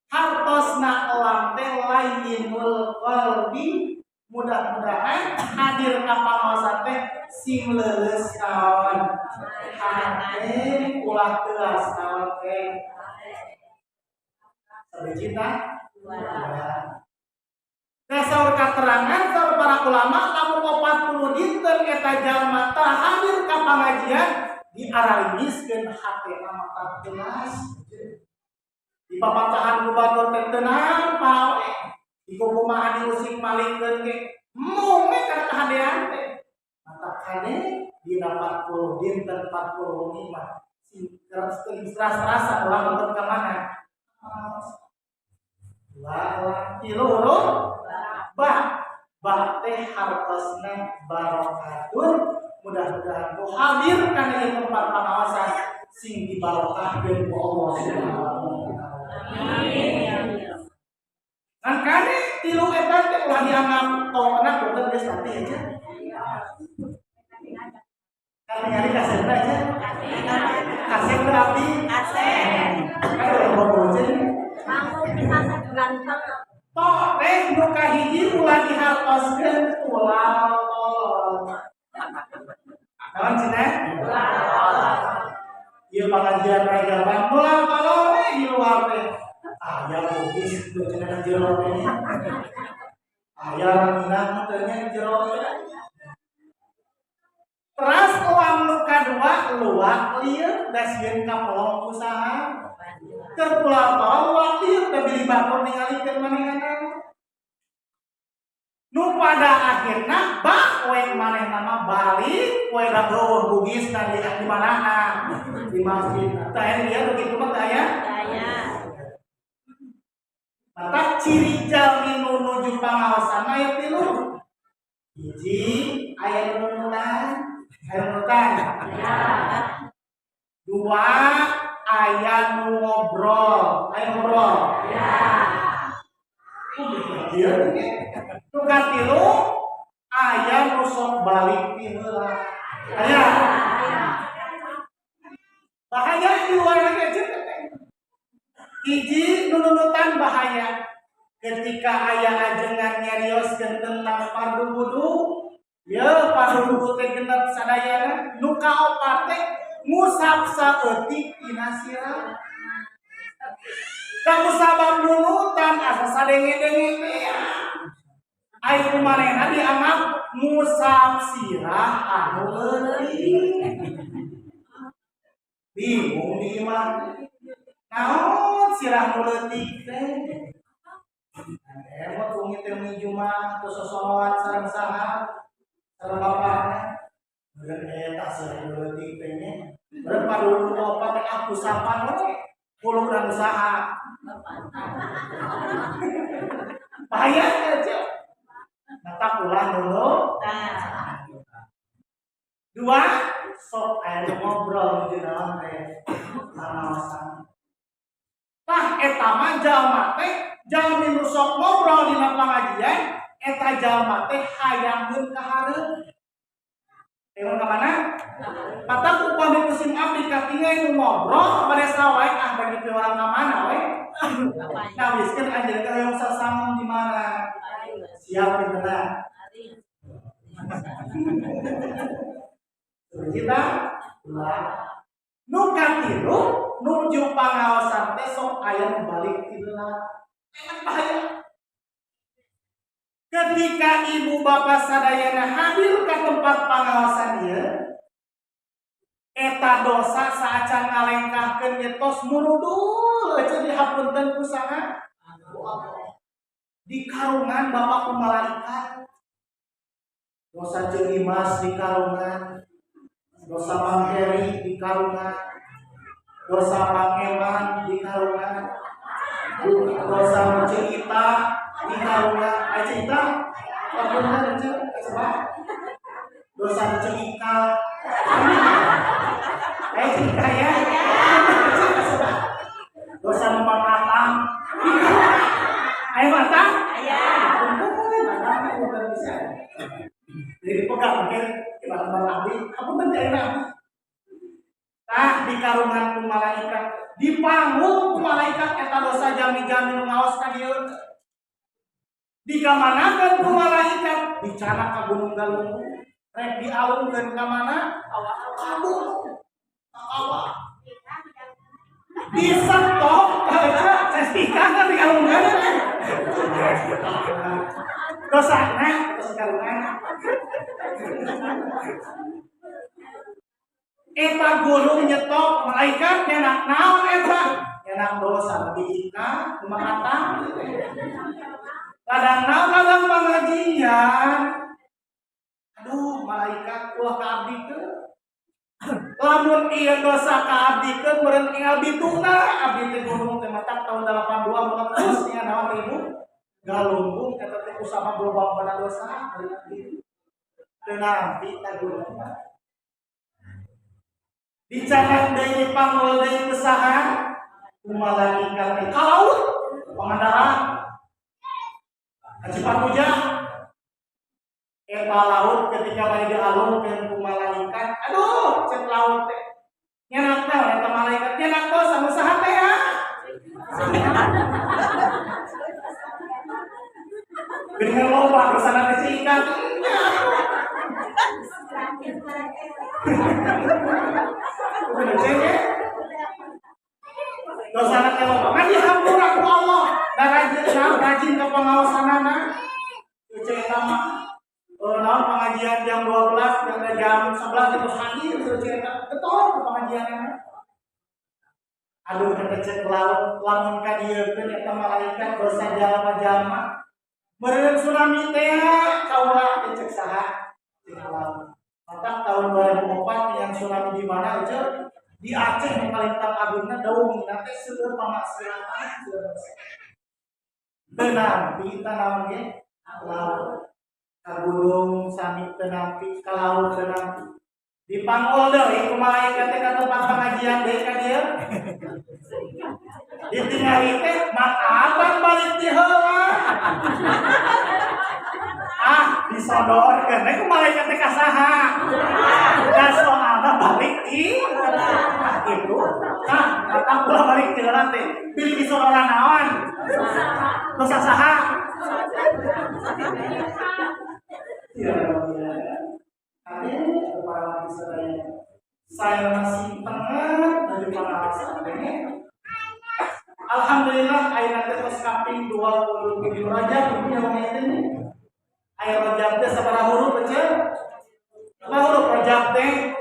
Hartosna lam teh layyinul qalbi. Mudah-mudahan hadir ka pangaosan teh sing leuleus naon hate ulah teuas naon teh. Sabiji tah? Nah, saur katerangan saur para ulama lamun 40 dinten eta jalma tah hadir ka pangajian diaralingiskeun hatena mata teuas. Di papatahan ku batur teh tenang pawe. Di kumaha diusik malikeun ge mung we kana kahadean teh. Mata kade dina 40 dinten 40 wengi mah sing keras-rasa ulah meureun ka mana. Dua, tilu huruf ba. Ba teh hartosna barokatun. Mudah-mudahan ku hadir kana ieu tempat pangaosan sing dibarokahkeun ku Allah Subhanahu wa taala. Amin. Kan kane tilu eta teh ulah dianggap tongna boten geus nanti aja. Katingali kasep aja. Kasep berarti Kasep. Kan udah bobo aja. Manggung pisan ganteng. Tok teh nu kahiji ulah dihartoskeun ulah tolol. Naon cenah? Ulah tolol. Ieu pangajian ragaman ulah tolol teh di luar teh. Aya bugis teu cenah jero teh. Aya minang teh nya jero teh. Teras uang nu kadua luak lieur da sieun kapelong usaha. Keur pulang tol luak lieur da bilih batur ningalikeun manehna. Nu pada akhirna bak we manehna mah balik we da eueuh bugis na di manana di masjid. Tah aya dia begitu mah teh aya? Aya. Mata ciri jalmi nu nuju pangaosan mah aya tilu. Hiji aya nu nunutan, aya nu nunutan. Dua aya nu ngobrol, aya ngobrol. Iya. Nu katilu aya nu sok balik ti heula. Aya. Bahaya di luar lagi aja. Hiji nu nunutan bahaya. Ketika aya ajengan nyarioskeun tentang fardu wudu, ya fardu wudu teh genep sadayana, nu kaopat teh ngusap saeutik tina sirah. Kamu sabab nunutan asa sadenge-denge teh. Ai kumanehna dianggap ngusap sirah anu leutik. Bingung di imah. Naon sirah nu leutik teh? Emot wengi teh wengi Jumat teu sosonoan sareng saha? Sareng bapana. Meureun eta sirah nu leutik teh nya. Meureun padulur opat teh aku sapan we. Puluh urang usaha. Bahaya teh cek. Mata ulah dulu. Dua, sok aya nu ngobrol di dalam teh. Pangaosan. Tah eta mah jalma teh jalmi nu sok ngobrol dina pangajian eta jalma teh hayangeun ka hareup. Teon ka mana? Patak upami musim abdi katingal nu ngobrol bade sawae ah bagi orang ka mana we? Nah, wiskeun anjeun teh hoyong sasamung di mana? Siap pinteuna. Kita ulah. Nu katilu nuju pangaosan teh sok aya nu balik ti heula. Enak bahaya. Ketika ibu bapak sadayana hadir ke tempat pangaosan ieu, eta dosa saacan ngalengkahkeun nyetos murudul aja dihapunten ku saha? Ku Allah. Di karungan bapak ku malaikat. Dosa Ceu Imas di karungan, dosa Mang Heri di karungan, dosa Mang Eman di karungan, dosa Ceu Ita di karungan, Ceu Ita, apunten Ceu, coba dosa Ceu Ika, Ceu Ika ya, dosa Mang Atang, ayo Atang, apunten, Atang bukan bisa. Jadi dipegang mungkin ibarat abdi, apunten teh abdi. Tah di karungan ku malaikat, di panggung ku malaikat eta dosa jami-jami nu ngaos ka dieu. Dikamanakeun ku malaikat, dicanak ka Gunung Galunggung, rek dialungkeun ka mana? Ka gunung. Ka kawah. Disetop aja sestika dialungkeun. Dosana terus karungan. Eta gunung nyetop malaikat nyenak naon eta? Nyenak dosa Nabi Ika kumaha atang? Ladang naon ladang pengajian. Aduh malaikat ulah ka abdi teu. Lamun ieu dosa ka abdi keun meureun tinggal bituna abdi teh gunung teh matak tahun 82 meletus nya naon ribu. Galunggung eta teh kusama loba pada dosa ari abdi. Teu nampi ta gunung. Dicanak deui dipanggul deui ku saha? Ku malaikat teh ka laut Pangandaran. Ka Cipatujah. Eta laut ketika bade dialungkeun ku malaikat, aduh cek laut teh. Nyenak teh eta malaikat nyenak dosa nu saha teh ya? Geuningan loba dosana teh si ikan. Dosana teh loba. Ngan dihampura ku Allah. Da rajin ka pengaosanana. Ceu eta mah naon pengajian jam 12 jam 11 itu hadir ceu eta. Betul ke pengajianana. Aduh kata cek laut lamun ka dieukeun eta malaikat dosa jalma-jalma. Meureun tsunami teh kaula teh cek saha? Cek laut. Matak tahun 2004 yang tsunami di mana eueuh? Di Aceh nu paling agungna daungna teh seueur pamaksiatan seueur. Teu nampi tah naon ge? Laut. Ka gunung sami teu nampi, ka laut teu nampi. Dipanggul deui ku malaikat teh ka tempat pengajian deui ka dieu. Ditingali teh makaban balik ti heula. Ah, disodorkeun we ku malaikat teh ka saha? Da soalna balik ti heula. Kitu. Tah, kata ulah balik ti heula teh. Pilih disodoran naon? Dosa saha? Ya, ya. Tapi kepala saya masih tengah dari pengawasan ini. Alhamdulillah ayeuna teh tos kaping 27 Rajab punya ini. Aya Rajab teh sabaraha huruf ece? Sabaraha huruf Rajab teh?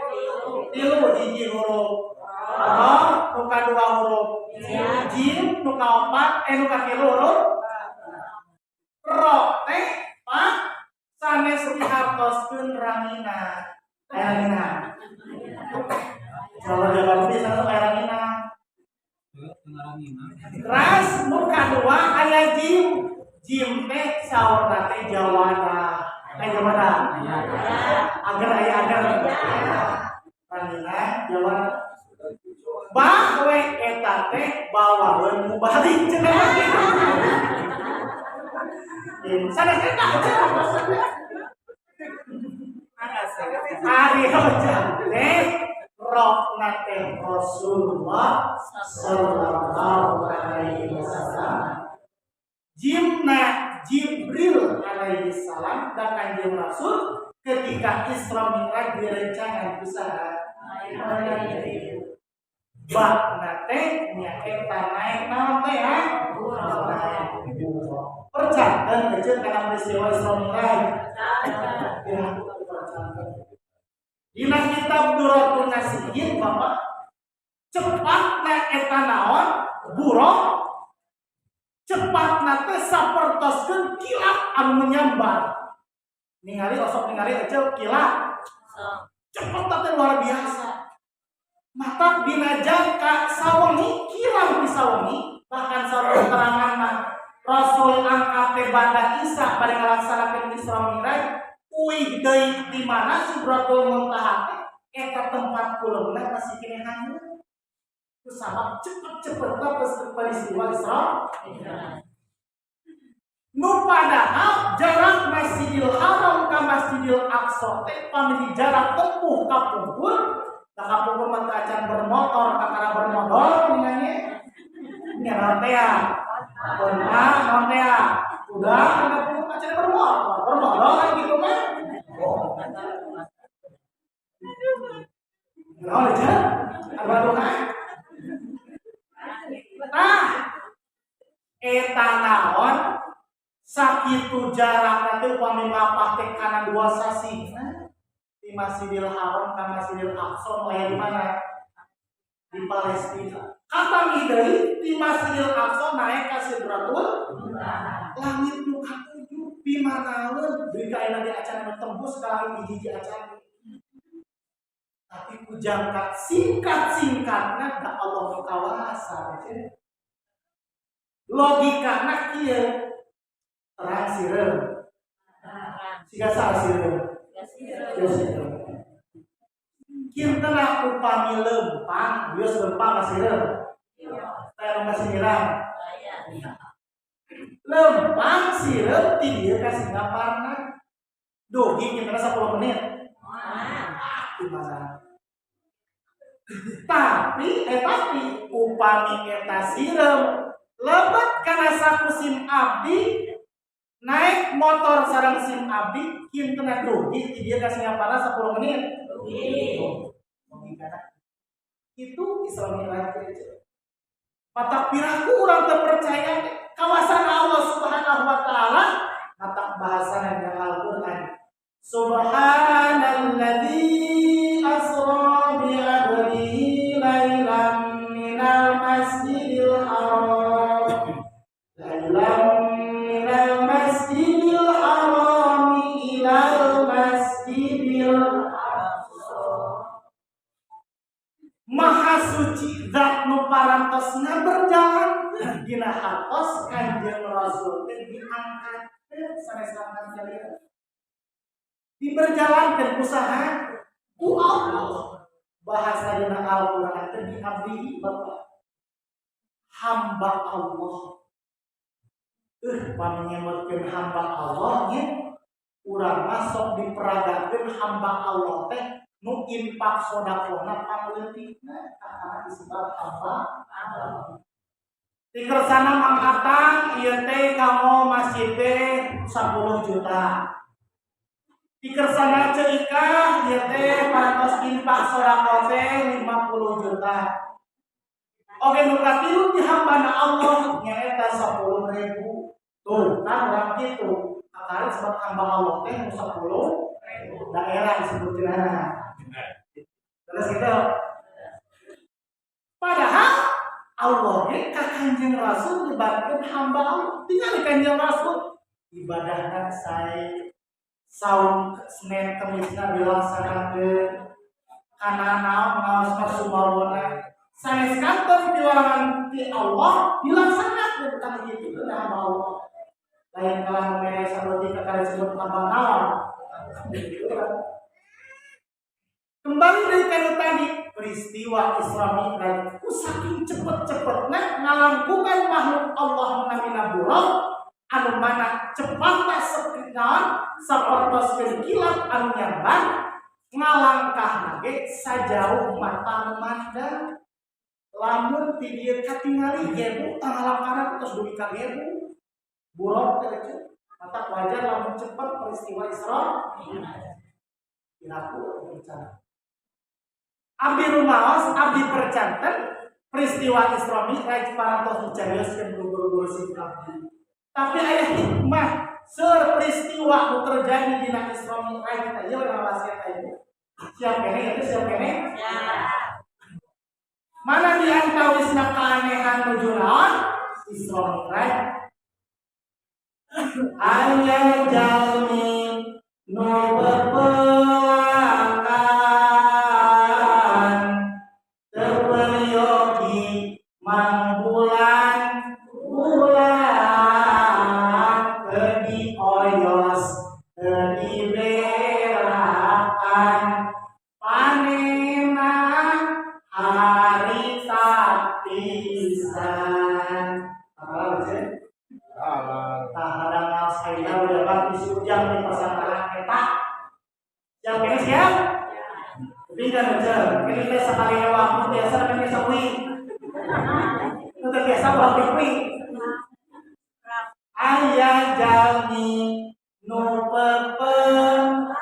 3 hiji huruf. Ra nu kadua huruf. Jim nu kaopat nu katilu huruf. Ro teh pa sanes dihartoskeun rangina. Aya rangina. Kalau jawab teh sanes aya rangina. Ras nu kadua aya jim. Jim teh saurna teh jawara. Aya jawara. Agar aya agar. Rangina jawara. Bah we eta teh bawaeun mubalik cenah kitu. Sanes eta cenah. Ari rojak teh rokna teh Rasulullah sallallahu alaihi wasallam. Jimna Jibril alaihi salam dan Kanjeng Rasul ketika Isra Mi'raj direncanakan usaha bakna teh nyaeta naik naon teh ya? Naik buraq. Percanten kecil kana peristiwa Isra Mi'raj. Ya, percanten. Dina kitab Duratun Nasihin Bapak cepatna eta naon? Buraq. Cepatna teh sapertoskeun kilat anu menyambar. Ningali osok ningali eceu kilat. Cepatna teh luar biasa. Mata dina jangka sawengi kirang di sawengi bahkan saur keterangan mah Rasul angkat teh bada Isya bade ngalaksanakeun Isra Mi'raj uih deui di mana Sidratul Muntaha teh eta tempat kuleuna masih keneh hanyut. Kusabab cepet-cepetna peristiwa Isra Mi'raj. Nu padahal jarak Masjidil Haram ka Masjidil Aqsa teh pamili jarak tempuh kapungkur. Da kapungkur mah teu acan bermotor kakara bermodal ninganya. Nya naon teh ya? Pernah naon teh ya? Udah kapungkur acan bermotor, bermodal kan gitu mah. Naon aja? Anu tah eta naon sakitu jarakna teh upami mapah teh kana 2 sasihna di Masjidil Haram ka Masjidil Aqsa nu aya di mana? Di Palestina. Kapanggih deui di Masjidil Aqsa naik ka Sidratul langit nu katujuh pimanaeun deui ka ayeuna di acan nu tembus ka langit hiji-hiji acan. Tapi ku jangka singkat-singkatna da Allah nu kawasa. Logikana kieu terang sireum. Siga saha sireum? Sireum. Kintena upami lempang, bios lempang ka sireum. Teh nu kasingirang. Lempang sireum ti dieu ka Singaparna. Dugi kintena 10 menit. Di mana? Tapi upami eta sireum lebet kana saku sim abdi naik motor sareng sim abdi kintena dugi ti dieu ka Singaparna 10 menit. Dugi. Itu Isra Mi'raj. Matak piraku urang teu percaya kawasan Allah Subhanahu wa taala matak bahasana dalam Al-Qur'an. Subhanalladzi asra bi 'abdihi lailan minal masjidil haram. Lailan minal masjidil haram ilal masjidil aqsa. Maha suci zat nu parantosna berjalan dina hartos Kanjeng Rasul teh diangkatkeun sanes angkat kalian. Diberjalankan usaha ku Allah. Bahasa dina Al-Qur'an teh diabdihi Bapak. Hamba Allah. Pami nyebutkeun hamba Allah nya urang masuk diperagakeun hamba Allah teh nu infak sedekahna pangleutikna karena disebut hamba Allah. Di kersana Mang Atang ieu teh kanggo masjid teh 10 juta. Di kersana Ceu Ikah ieu teh parantos infak sedekah teh 50 juta. Oke nu katilu di hambana Allah nyaeta 10.000. Tuh kan urang kitu. Kakari sebab hamba Allah teh nu 10.000 daerah disebutkeunana. Terus gitu. Padahal Allah ge ka Kanjeng Rasul dibatkeun hamba Allah. Tinggal Kanjeng Rasul ibadahna sae saum Senin Kemisna dilaksanakeun kana naon ngaos sumawona sanes kantor piwarangan ti Allah dilaksanakeun kana kitu hamba Allah. Lain kalah mere saeutik kakari sebut hamba naon. Kembali dari kanu tadi peristiwa Isra Mi'raj ku saking cepet-cepetna ngalangkungan makhluk Allah namina buraq anu mana cepatna sapertos kilat anu nyambar Ngalangkah ge sajauh mata memandang. Lamun ti dieu katingali gebu tangalangkahna terus dugi ka gebu. Buruk teh cenah. Mata wajar lamun cepet peristiwa Isra Piraku bicara. Abdi rumaos, abdi percanten peristiwa Isra Mi'raj parantos dicarioskeun ku guru-guru sing abdi. Tapi aya hikmah seur peristiwa nu terjadi dina Isra Mi'raj teh ieu ngawas eta ieu. Siap kene itu siap kene? Siap. Mana di antawisna keanehan nuju naon? Isra Mi'raj. Aya jalmi nu bepelakan teu peryogi mangbulan bulan teu dioyos teu diberakan panena harita pisan. Apa sih? Tah hadang saya udah bang isi ujang di pasangan eta. Siap kene siap? Pindah aja. Ini teh sekali waktu biasa kan biasa kuwi. Itu teh biasa waktu kuwi. Aya jalmi nu pepelakan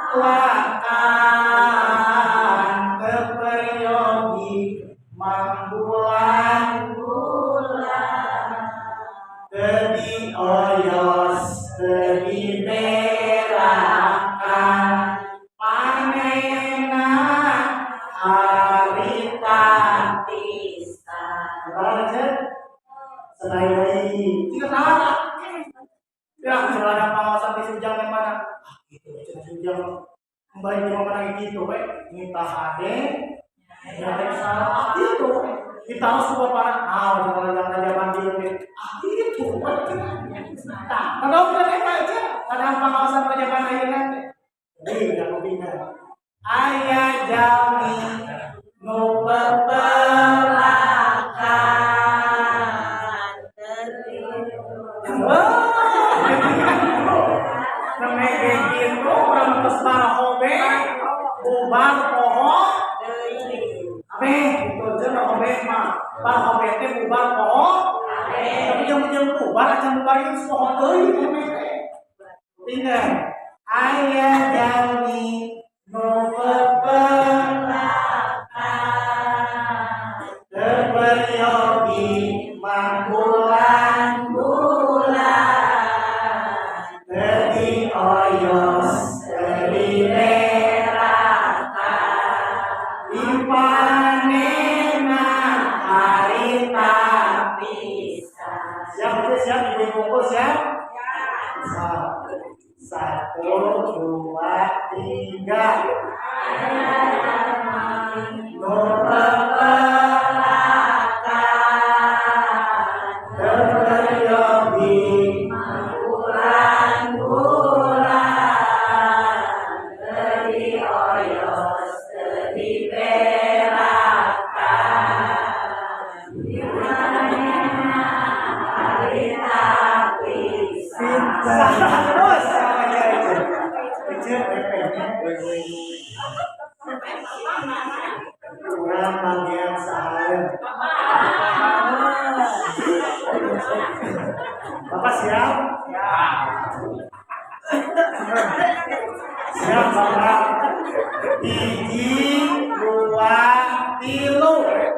teu peryogi mangbulan Bulan. teu dioyos teu diberakan panena harita Pisan. apa aja sekali lagi jika salah ya misalnya ada pengawasan di Sujang yang mana ah gitu cenah Sujang kembali ke mana gitu we ngitah hade ya salah ah gitu kita harus sebuah para ah jangan jangan zaman dia ah gitu we tah kalau kan eta aja ada pengawasan rajaban ayeuna teh jadi udah kupingan aya jalmi nu Pepelakan Wah, namanya gitu, orang terus barahobe, bubar poho, abe, itu aja barahobe mah, barahobe teh bubar poho, tapi yang yang bubar, acan bubar itu poho teuing teh. Tinggal aya jalmi nu pepelakan teu peryogi mangbulan bulan teu dioyos teu diberakan dipanena harita pisan. Siap siap ibu kumpul siap? Satu, dua, tiga. Nu Pepelakan teu peryogi bulan bulan teu dioyos teu diberakan dipanena harita pisan. Salah terus. Kecil PP-nya. Kurang bagian salim. Bapak siap? Siap Bapak. 1, 2, 3.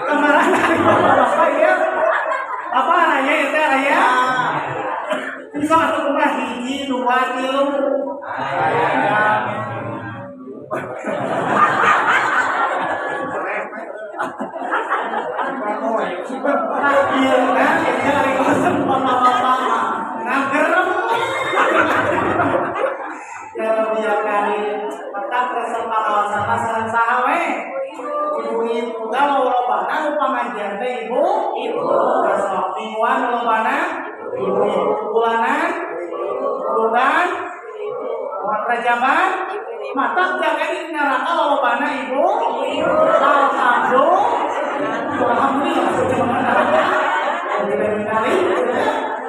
Kemarin hari bapak ya? Apa nanya itu ayah? Bisa atau kumah 1, 2, 3. Akhirnya kita lagi kosong bapak-bapak ngagerem. Ya lebih kali tetap resep pengawasan sareng saha we. Ibu-ibu kalau lobana nu pangajian teh ibu, Ibu. Besok mingguan lobana, ibu-ibu bulanan, bulan, bulan rajaban, mata jaga di neraka lobana ibu. Alhamdulillah, alhamdulillah. Alhamdulillah.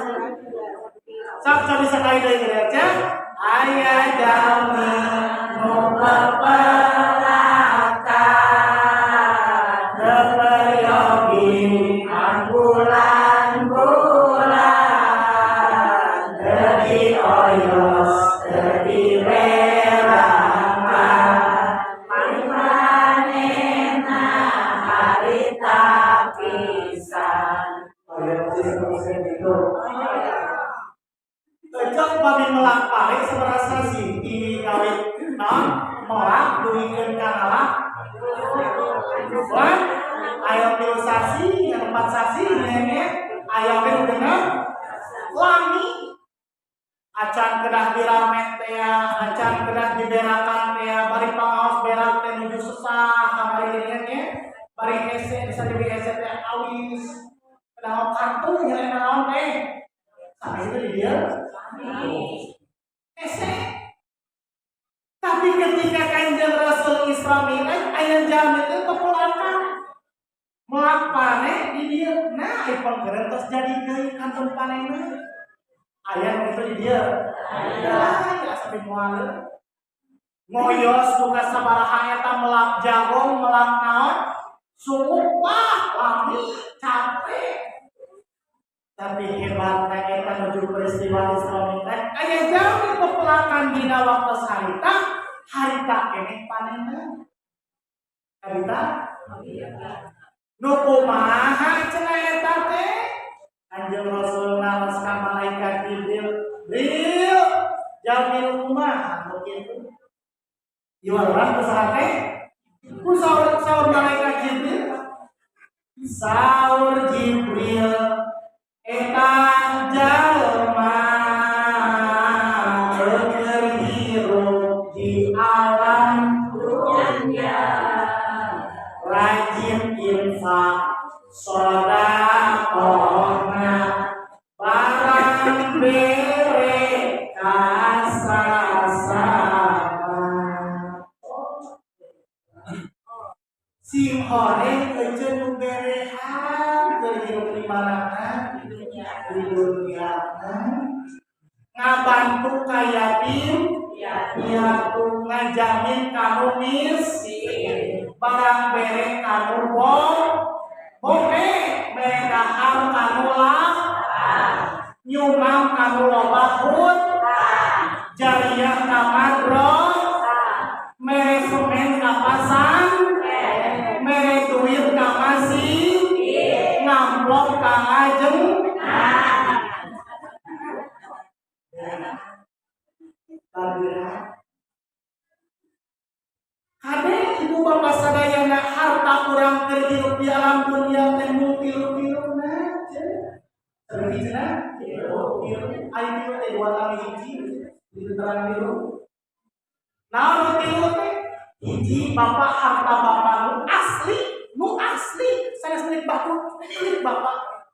Sok cobi sakali deui aja. Aya jalma nu pepelakan teu peryogi bulan-bulan teu dioyos teu diwerakan manehna harita pisan. Cocok pami melak pare sabaraha sasi ti kawit naon melak dugikeun ka ngalak. Wah, aya 3 sasi, 4 sasi nya aya we genep lami. Acan kedah diramet teh, acan kedah diberakan teh, bari pangaos berak teh nuju sesah kamari nya bari hese bisa jadi hese teh awis. Kedah kartu nya naon teh. Sampai itu di dia. Hese. Tapi ketika Kanjeng Rasul Isra Mi'raj aya jalmi teh pepelakan. Melak pane di dieu. Nah, ieu keren tos jadi deui kantun panena. Aya nu kitu di dieu. Aya sampai moal. Ngoyos buka sabaraha eta melak jagung, melak naon? Sumpah lami capek. Tapi hebatna eta nuju peristiwa Isra Mi'raj aya jalmi pepelakan dina waktu harita, harita keneh panena. Harita? Nu kumaha cenah eta teh? Kanjeng Rasul naros ka malaikat Jibril, "Bril, jalmi nu kumaha nu kitu?" Ieu urang ku saha teh? Ku saur malaikat Jibril. Saur Jibril eta jalma keur hirup di alam dunya rajin infak sedekahna barang bere ka sasama. Sing horeng euceun nu berehan keur hirup di mana di dunia ngabantu ka yatim piatu ngajamin kanu miskin barang bere kanu bobe mere dahar kanu lapar nyumang kanu loba hutang jariah ka madrasah mere semen ka pasang mere duit ka masjid ngamplop ka ngajeng. Kade ibu bapak sadayana harta urang keur hirup di alam dunia teh mung tilu-tiluna cenah. Cenah tilu aya tilu teh dua kali hiji di terang tilu. Naon tilu teh? Hiji bapak harta bapak nu asli sanes milik batur, milik bapak.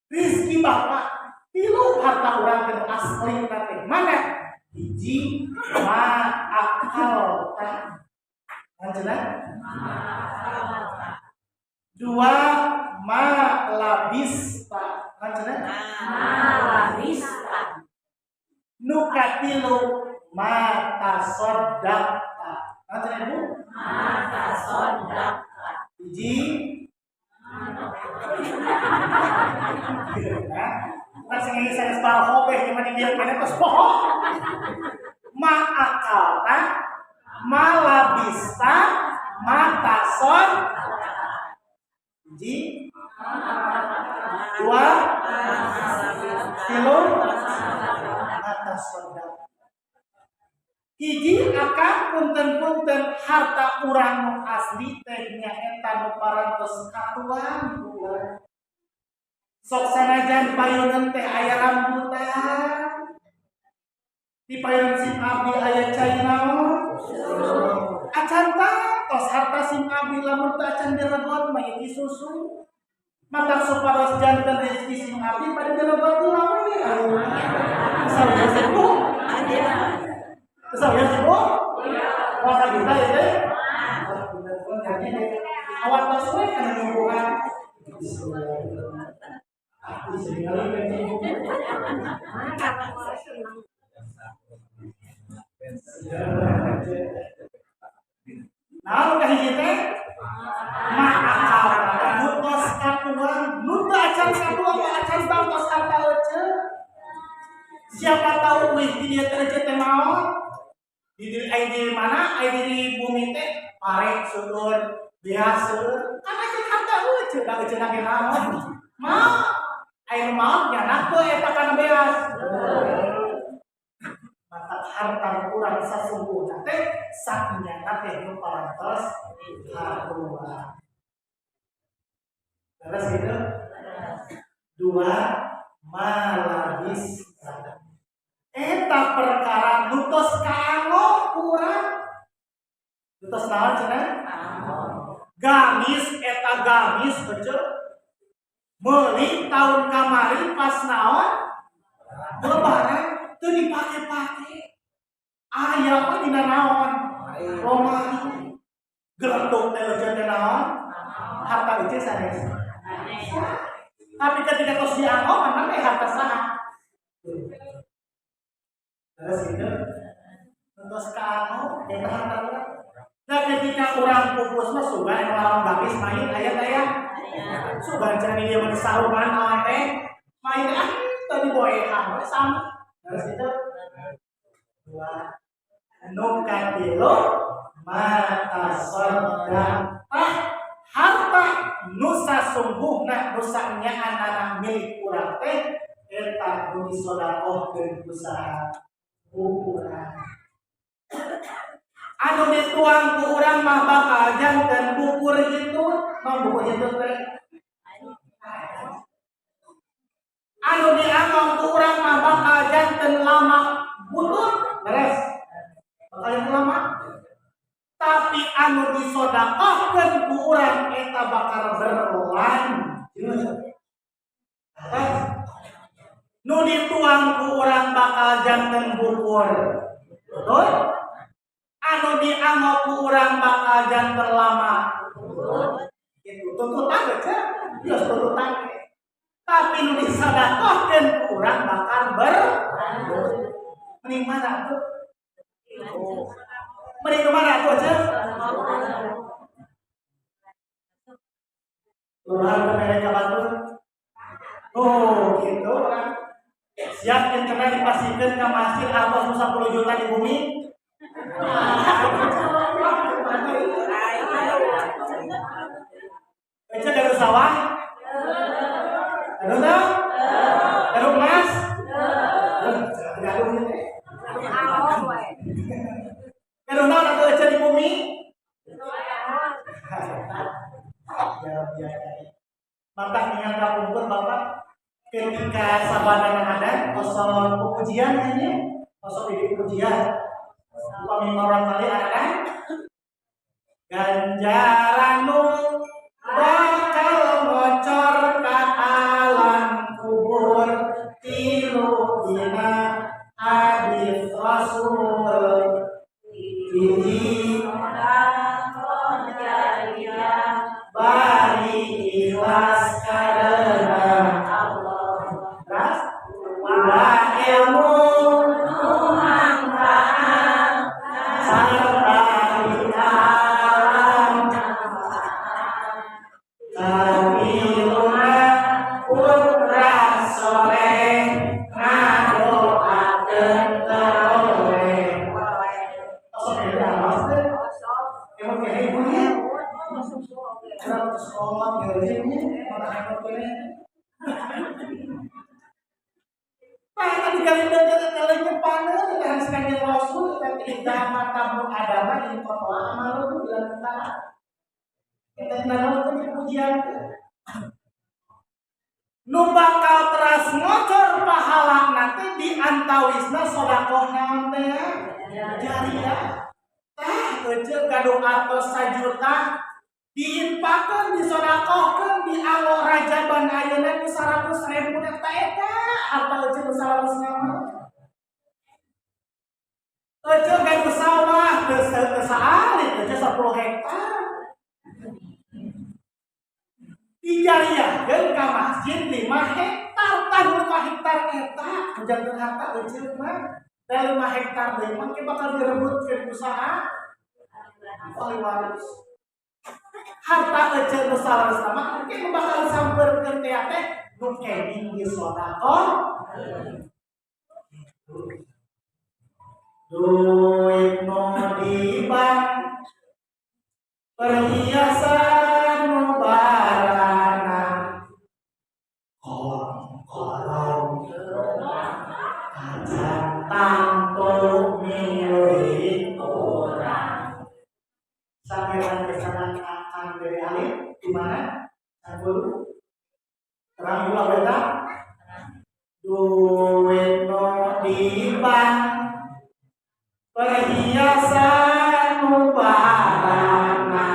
Rizki bapak tilu harta urang teh asli teh mana? Hiji ma akal tah. Lanjutlah. Dua ma labista. Lanjutlah. Ma labista. Nu katilu ma tasaddaqta. Lanjutlah Bu. Ma tasaddaqta. Hiji. Kan sing ini sanes barho beh gimana dia kene tos poho. Ma akalta malabista matason. Hiji, dua, tilu, matason. Hiji akan punten-punten harta urang nu asli teh nyaeta nu parantos katuang urang. Sok sanajan payuneun teh aya rambutan. Di payun sim abdi aya cai naon? Acan tos harta sim abdi lamun teu acan diregot mah ieu susu. Matak supados janten rezeki sim abdi pada diregot heula we. Sawios ibu? Sawios ibu? Wah kita ya teh. Awak tos we kana nungguan. Nah, udah hiji teh mah akal nu tos katuang, nu teu acan katuang mah acan bantos harta ece. Siapa tahu wih di dieu teh ece teh maot. Di diri ai di mana ai di bumi teh pare seueur, beas seueur. Kan acan harta ece, da ece na ge naon. Maot. Ai nu maot nyanak teu eta kana beas. Mata harta kurang sasungguhna teh saknyana teh nu parantos haruan. Terus gitu. Dua malabis. Eta perkara nu tos kaanggo kurang. Nu tos naon cenah? Gamis eta gamis ece. Meuli tahun kamari pas naon? Lebaran teu dipake-pake. Aya mah dina naon? Lemari. Geletuk teh ece teh naon? Harta ece sanes. Tapi ketika tos dianggo mana teh harta saha? Terus gitu. Tos kaanggo eta harta urang. Nah ketika urang pupus mah sugan anu lawan gamis main aya teh ya. Sugan cenah ieu mah sauman naon teh. Main ah teu diboehan we sami. Terus itu dua nu katilu mata soddaqah harta nu sasungguhna nu sanyaanana milik urang teh eta nu disodakohkeun ku saha ku urang. Anu dituang ku urang mah bakal janten bukur hitut, mah bukur hitut teh. Anu dianggo ku urang mah bakal janten lama butut, beres. Bakal janten lama. Tapi anu disodakohkeun ku urang eta bakal berlanjut. Nu dituang ku urang bakal janten bukur. Betul? Anu dianggo ku urang bakal janten lama. Itu tuntutan aja, ya tuntutan. Tapi nu disodakohkeun ku urang bakal berlanjut. Mending mana tuh? Mending mana tuh aja? Lurahan mereka batur. Oh, gitu orang. Siap yang kena dipastikan ke masjid atau 10 juta di bumi. Ece gaduh sawah? Gaduh teh? Gaduh emas? Gaduh teh. Gaduh naon atuh ece di bumi? Ya, matak ningal kapungkur Bapak ketika sabadana ada kosong pujian ini kosong di pujian upami orang kali ada ganjaran nu bakal ngocor ka alam kubur tilu dina hadis Rasul hiji bari ikhlas karena Allah. Terus dua ilmu manfaat serta di alam katiluna putra soleh ngadoakeun teroleh. Osok ya awas teh. Emang kene ibunya? Kenapa sekolah gajinya mana hebat kene? Tah tadi kalian kalanya panen teh harus kanjeng Rasul teh idza matamu adama in qata amalu bilang salah. Kita naon teh pujian. Nu bakal teras ngocor pahala nanti di antawisna sedekah naon teh jariah. Tah ece gaduh artos sajuta diinpakeun disodakohkeun dianggo rajaban ayeuna nu 100.000 eta eta harta ece nu 100 mah. Ece gaduh sawah teu saalit ece 10 hektar. Dijariahkeun ka masjid 5 hektar tah 5 hektar eta. Janten harta eceuk mah. Da 5 hektar deui mah bakal direbut ke usaha ahli waris. Harta eceuk nu saleresna mah engke bakal disampeurkeun teh teh nu kenging disedekah. Duit nu di bank, perhiasan nu barana, korong-korong acan tangtu milik urang. Sakiran kesanan akan dari alim di mana? Sampul terang dulu beta. Duit nu di bank, perhiasan nu barana,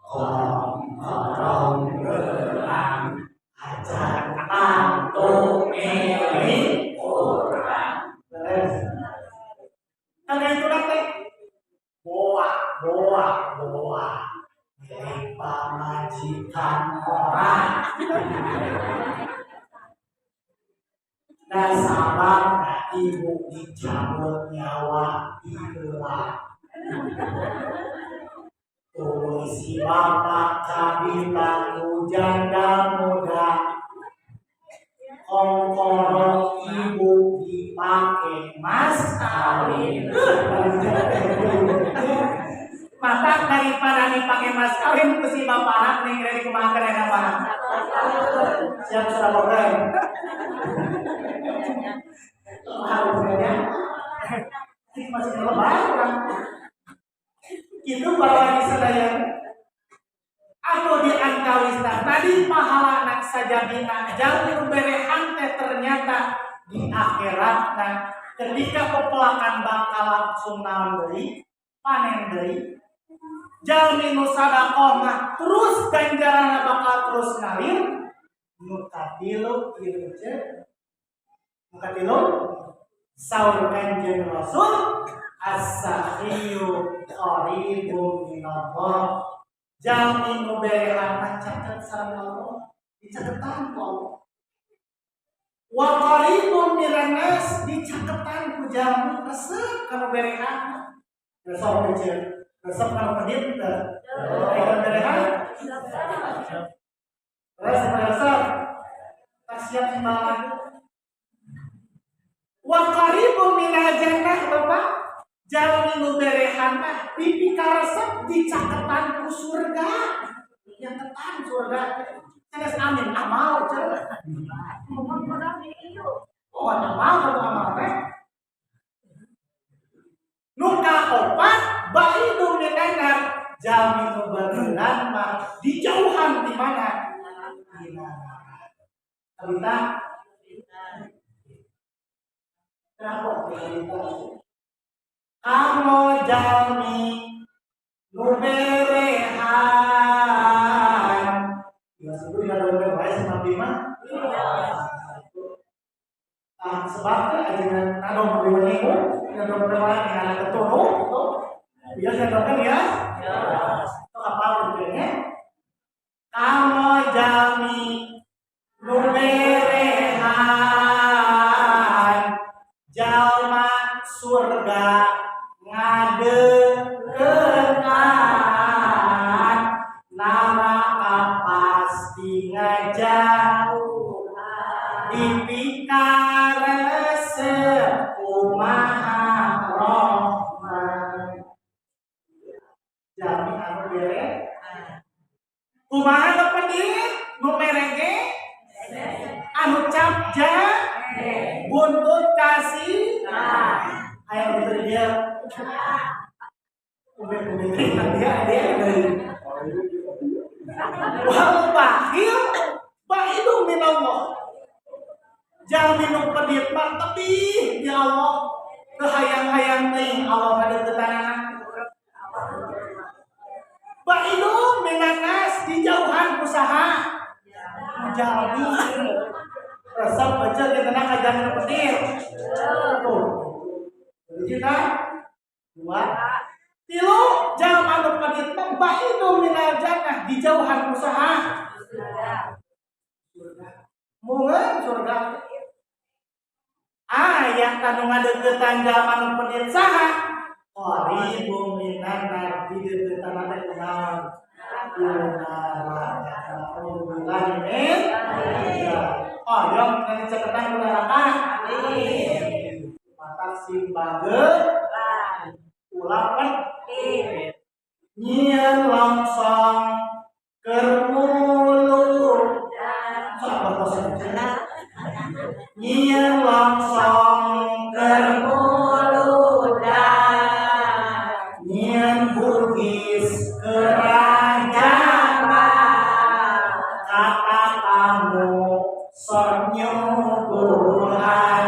korong-korong gelang acan tangtu milik urang. Beres. Karena itu nanti boa boa boa milik pamajikan orang. Nah sabab ibu dicabut nyawa ilah. Tuh si bapak kabita ku janda muda, kongkorong ibu dipake mas kawin. Mata daripada dipake mas kawin ku si bapak nih kira dikumaha keren apa? Siap sudah program. Harusnya masih lebar orang. Itu para sadaya atau di antawista tadi pahala anak sajabina jalmi berehan teh ternyata di akhiratna ketika pepelakan bakal langsung naon deui panen deui jalmi nu sadaqah mah terus ganjaranna bakal terus ngalir. Nu katilu ieu teh nu katilu saur Kanjeng Rasul as-sakhiyu qaribun minallah. Jalmi nu berehan mah caket sareng Allah, dicaketan ku Allah. Wa qaribun minan nas, dicaketan ku jalmi resep kana berehan. Resep kecil, resep kana pedit teu. Kana berehan. Resep resep. Tak siap timbangan. Wa qaribun minal jannah Bapak. Jalmi nu berehan mah pipi karesep dicaketan ku surga. Nyaketan surga. Sanes amin amal cenah. Oh amal kalau amal teh. Nu kaopat baidu minan nar. Jalmi nu berehan mah dijauhan di mana? Di neraka. Kabita. Kenapa kabita? Kanggo jalmi nu berehan. Ya sebut dina dompet wae sama abdi mah. Ah sebab teh ajengan nadom beli ieu, dina dompet wae ngana keturu gitu. Biasa dompet ya. Itu kapal gitu nya. Kanggo jalmi nu berehan jalma surga ngadeukeutan neraka pasti ngajauhan dipikaresep kumaha rohman. Jalmi anu bere kumaha nu pedit nu merege anu capja buntut kasih. Ayo betul dia. Ube-ube dia dia dari. Wal bakhil baidu minallah. Jalmi nu pedit mah tebih di Allah. Teu hayang-hayang teuing Allah ngadeuketanana. Baidu minanas dijauhan usaha. Jalmi resep aja kita nak ajaran nu pedit. Tuh. Kita dua tilu jalma nu pedit mah baidu minal jannah dijauhan usaha surga. Mungeun surga. aya ka nu ngadeuketan jalma nu pedit saha? Qaribum minan nar, dideuketan teh kunaon? Ku neraka. Alhamdulillah min. Oh, yang nanti ceketan ku neraka. Amin. Matak sing bageut ulah pedit. Nyieun longsong keur muludan. Nyieun longsong keur muludan. Nyieun Bugis kerajaan. Kata tamu sok nyuguhan.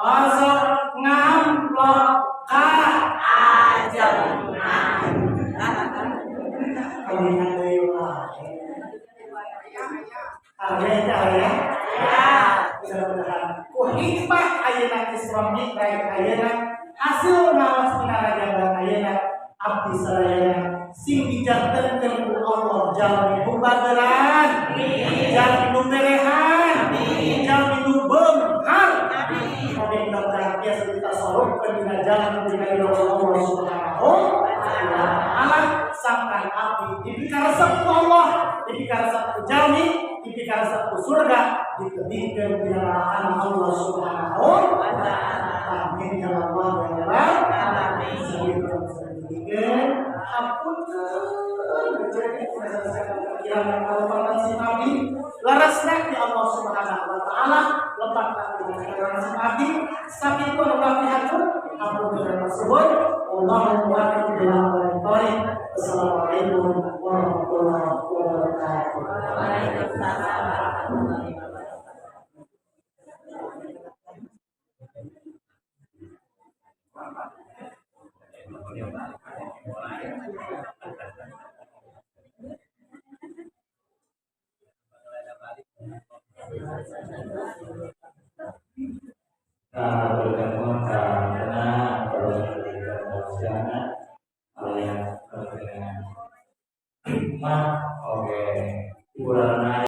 Osok ngamplok ka ajengan. Kelingan deui wae. Aya teh aya. Mudah-mudahan ku hikmah ayeuna Isra Mi'raj ayeuna hasil ngaos dina rajaban ayeuna abdi sadayana sing dijantenkeun ku Allah jalmi nu bageran, jalmi nu berehan, jalmi nu beunghar. Oke, mudah-mudahan biasa ditasarufkeun dina jalan dina Allah Subhanahu wa ta'ala sangkan abdi dipikaresep ku Allah, dipikaresep ku jalmi, dipikaresep ku surga, ditebihkeun dina neraka Allah Subhanahu wa ta'ala. Amin ya Allah ya Rabbal alamin. Hapunten leresna di Allah Subhanahu wa taala lepatna dina abdi sakitu anu kapihatur hapunten tersebut. Wallahu muwaffiq ila aqwamit thoriq. Assalamualaikum warahmatullahi wabarakatuh. Waalaikumsalam warahmatullahi wabarakatuh. Nah, bertemu karena terus dengan mah oke kurang.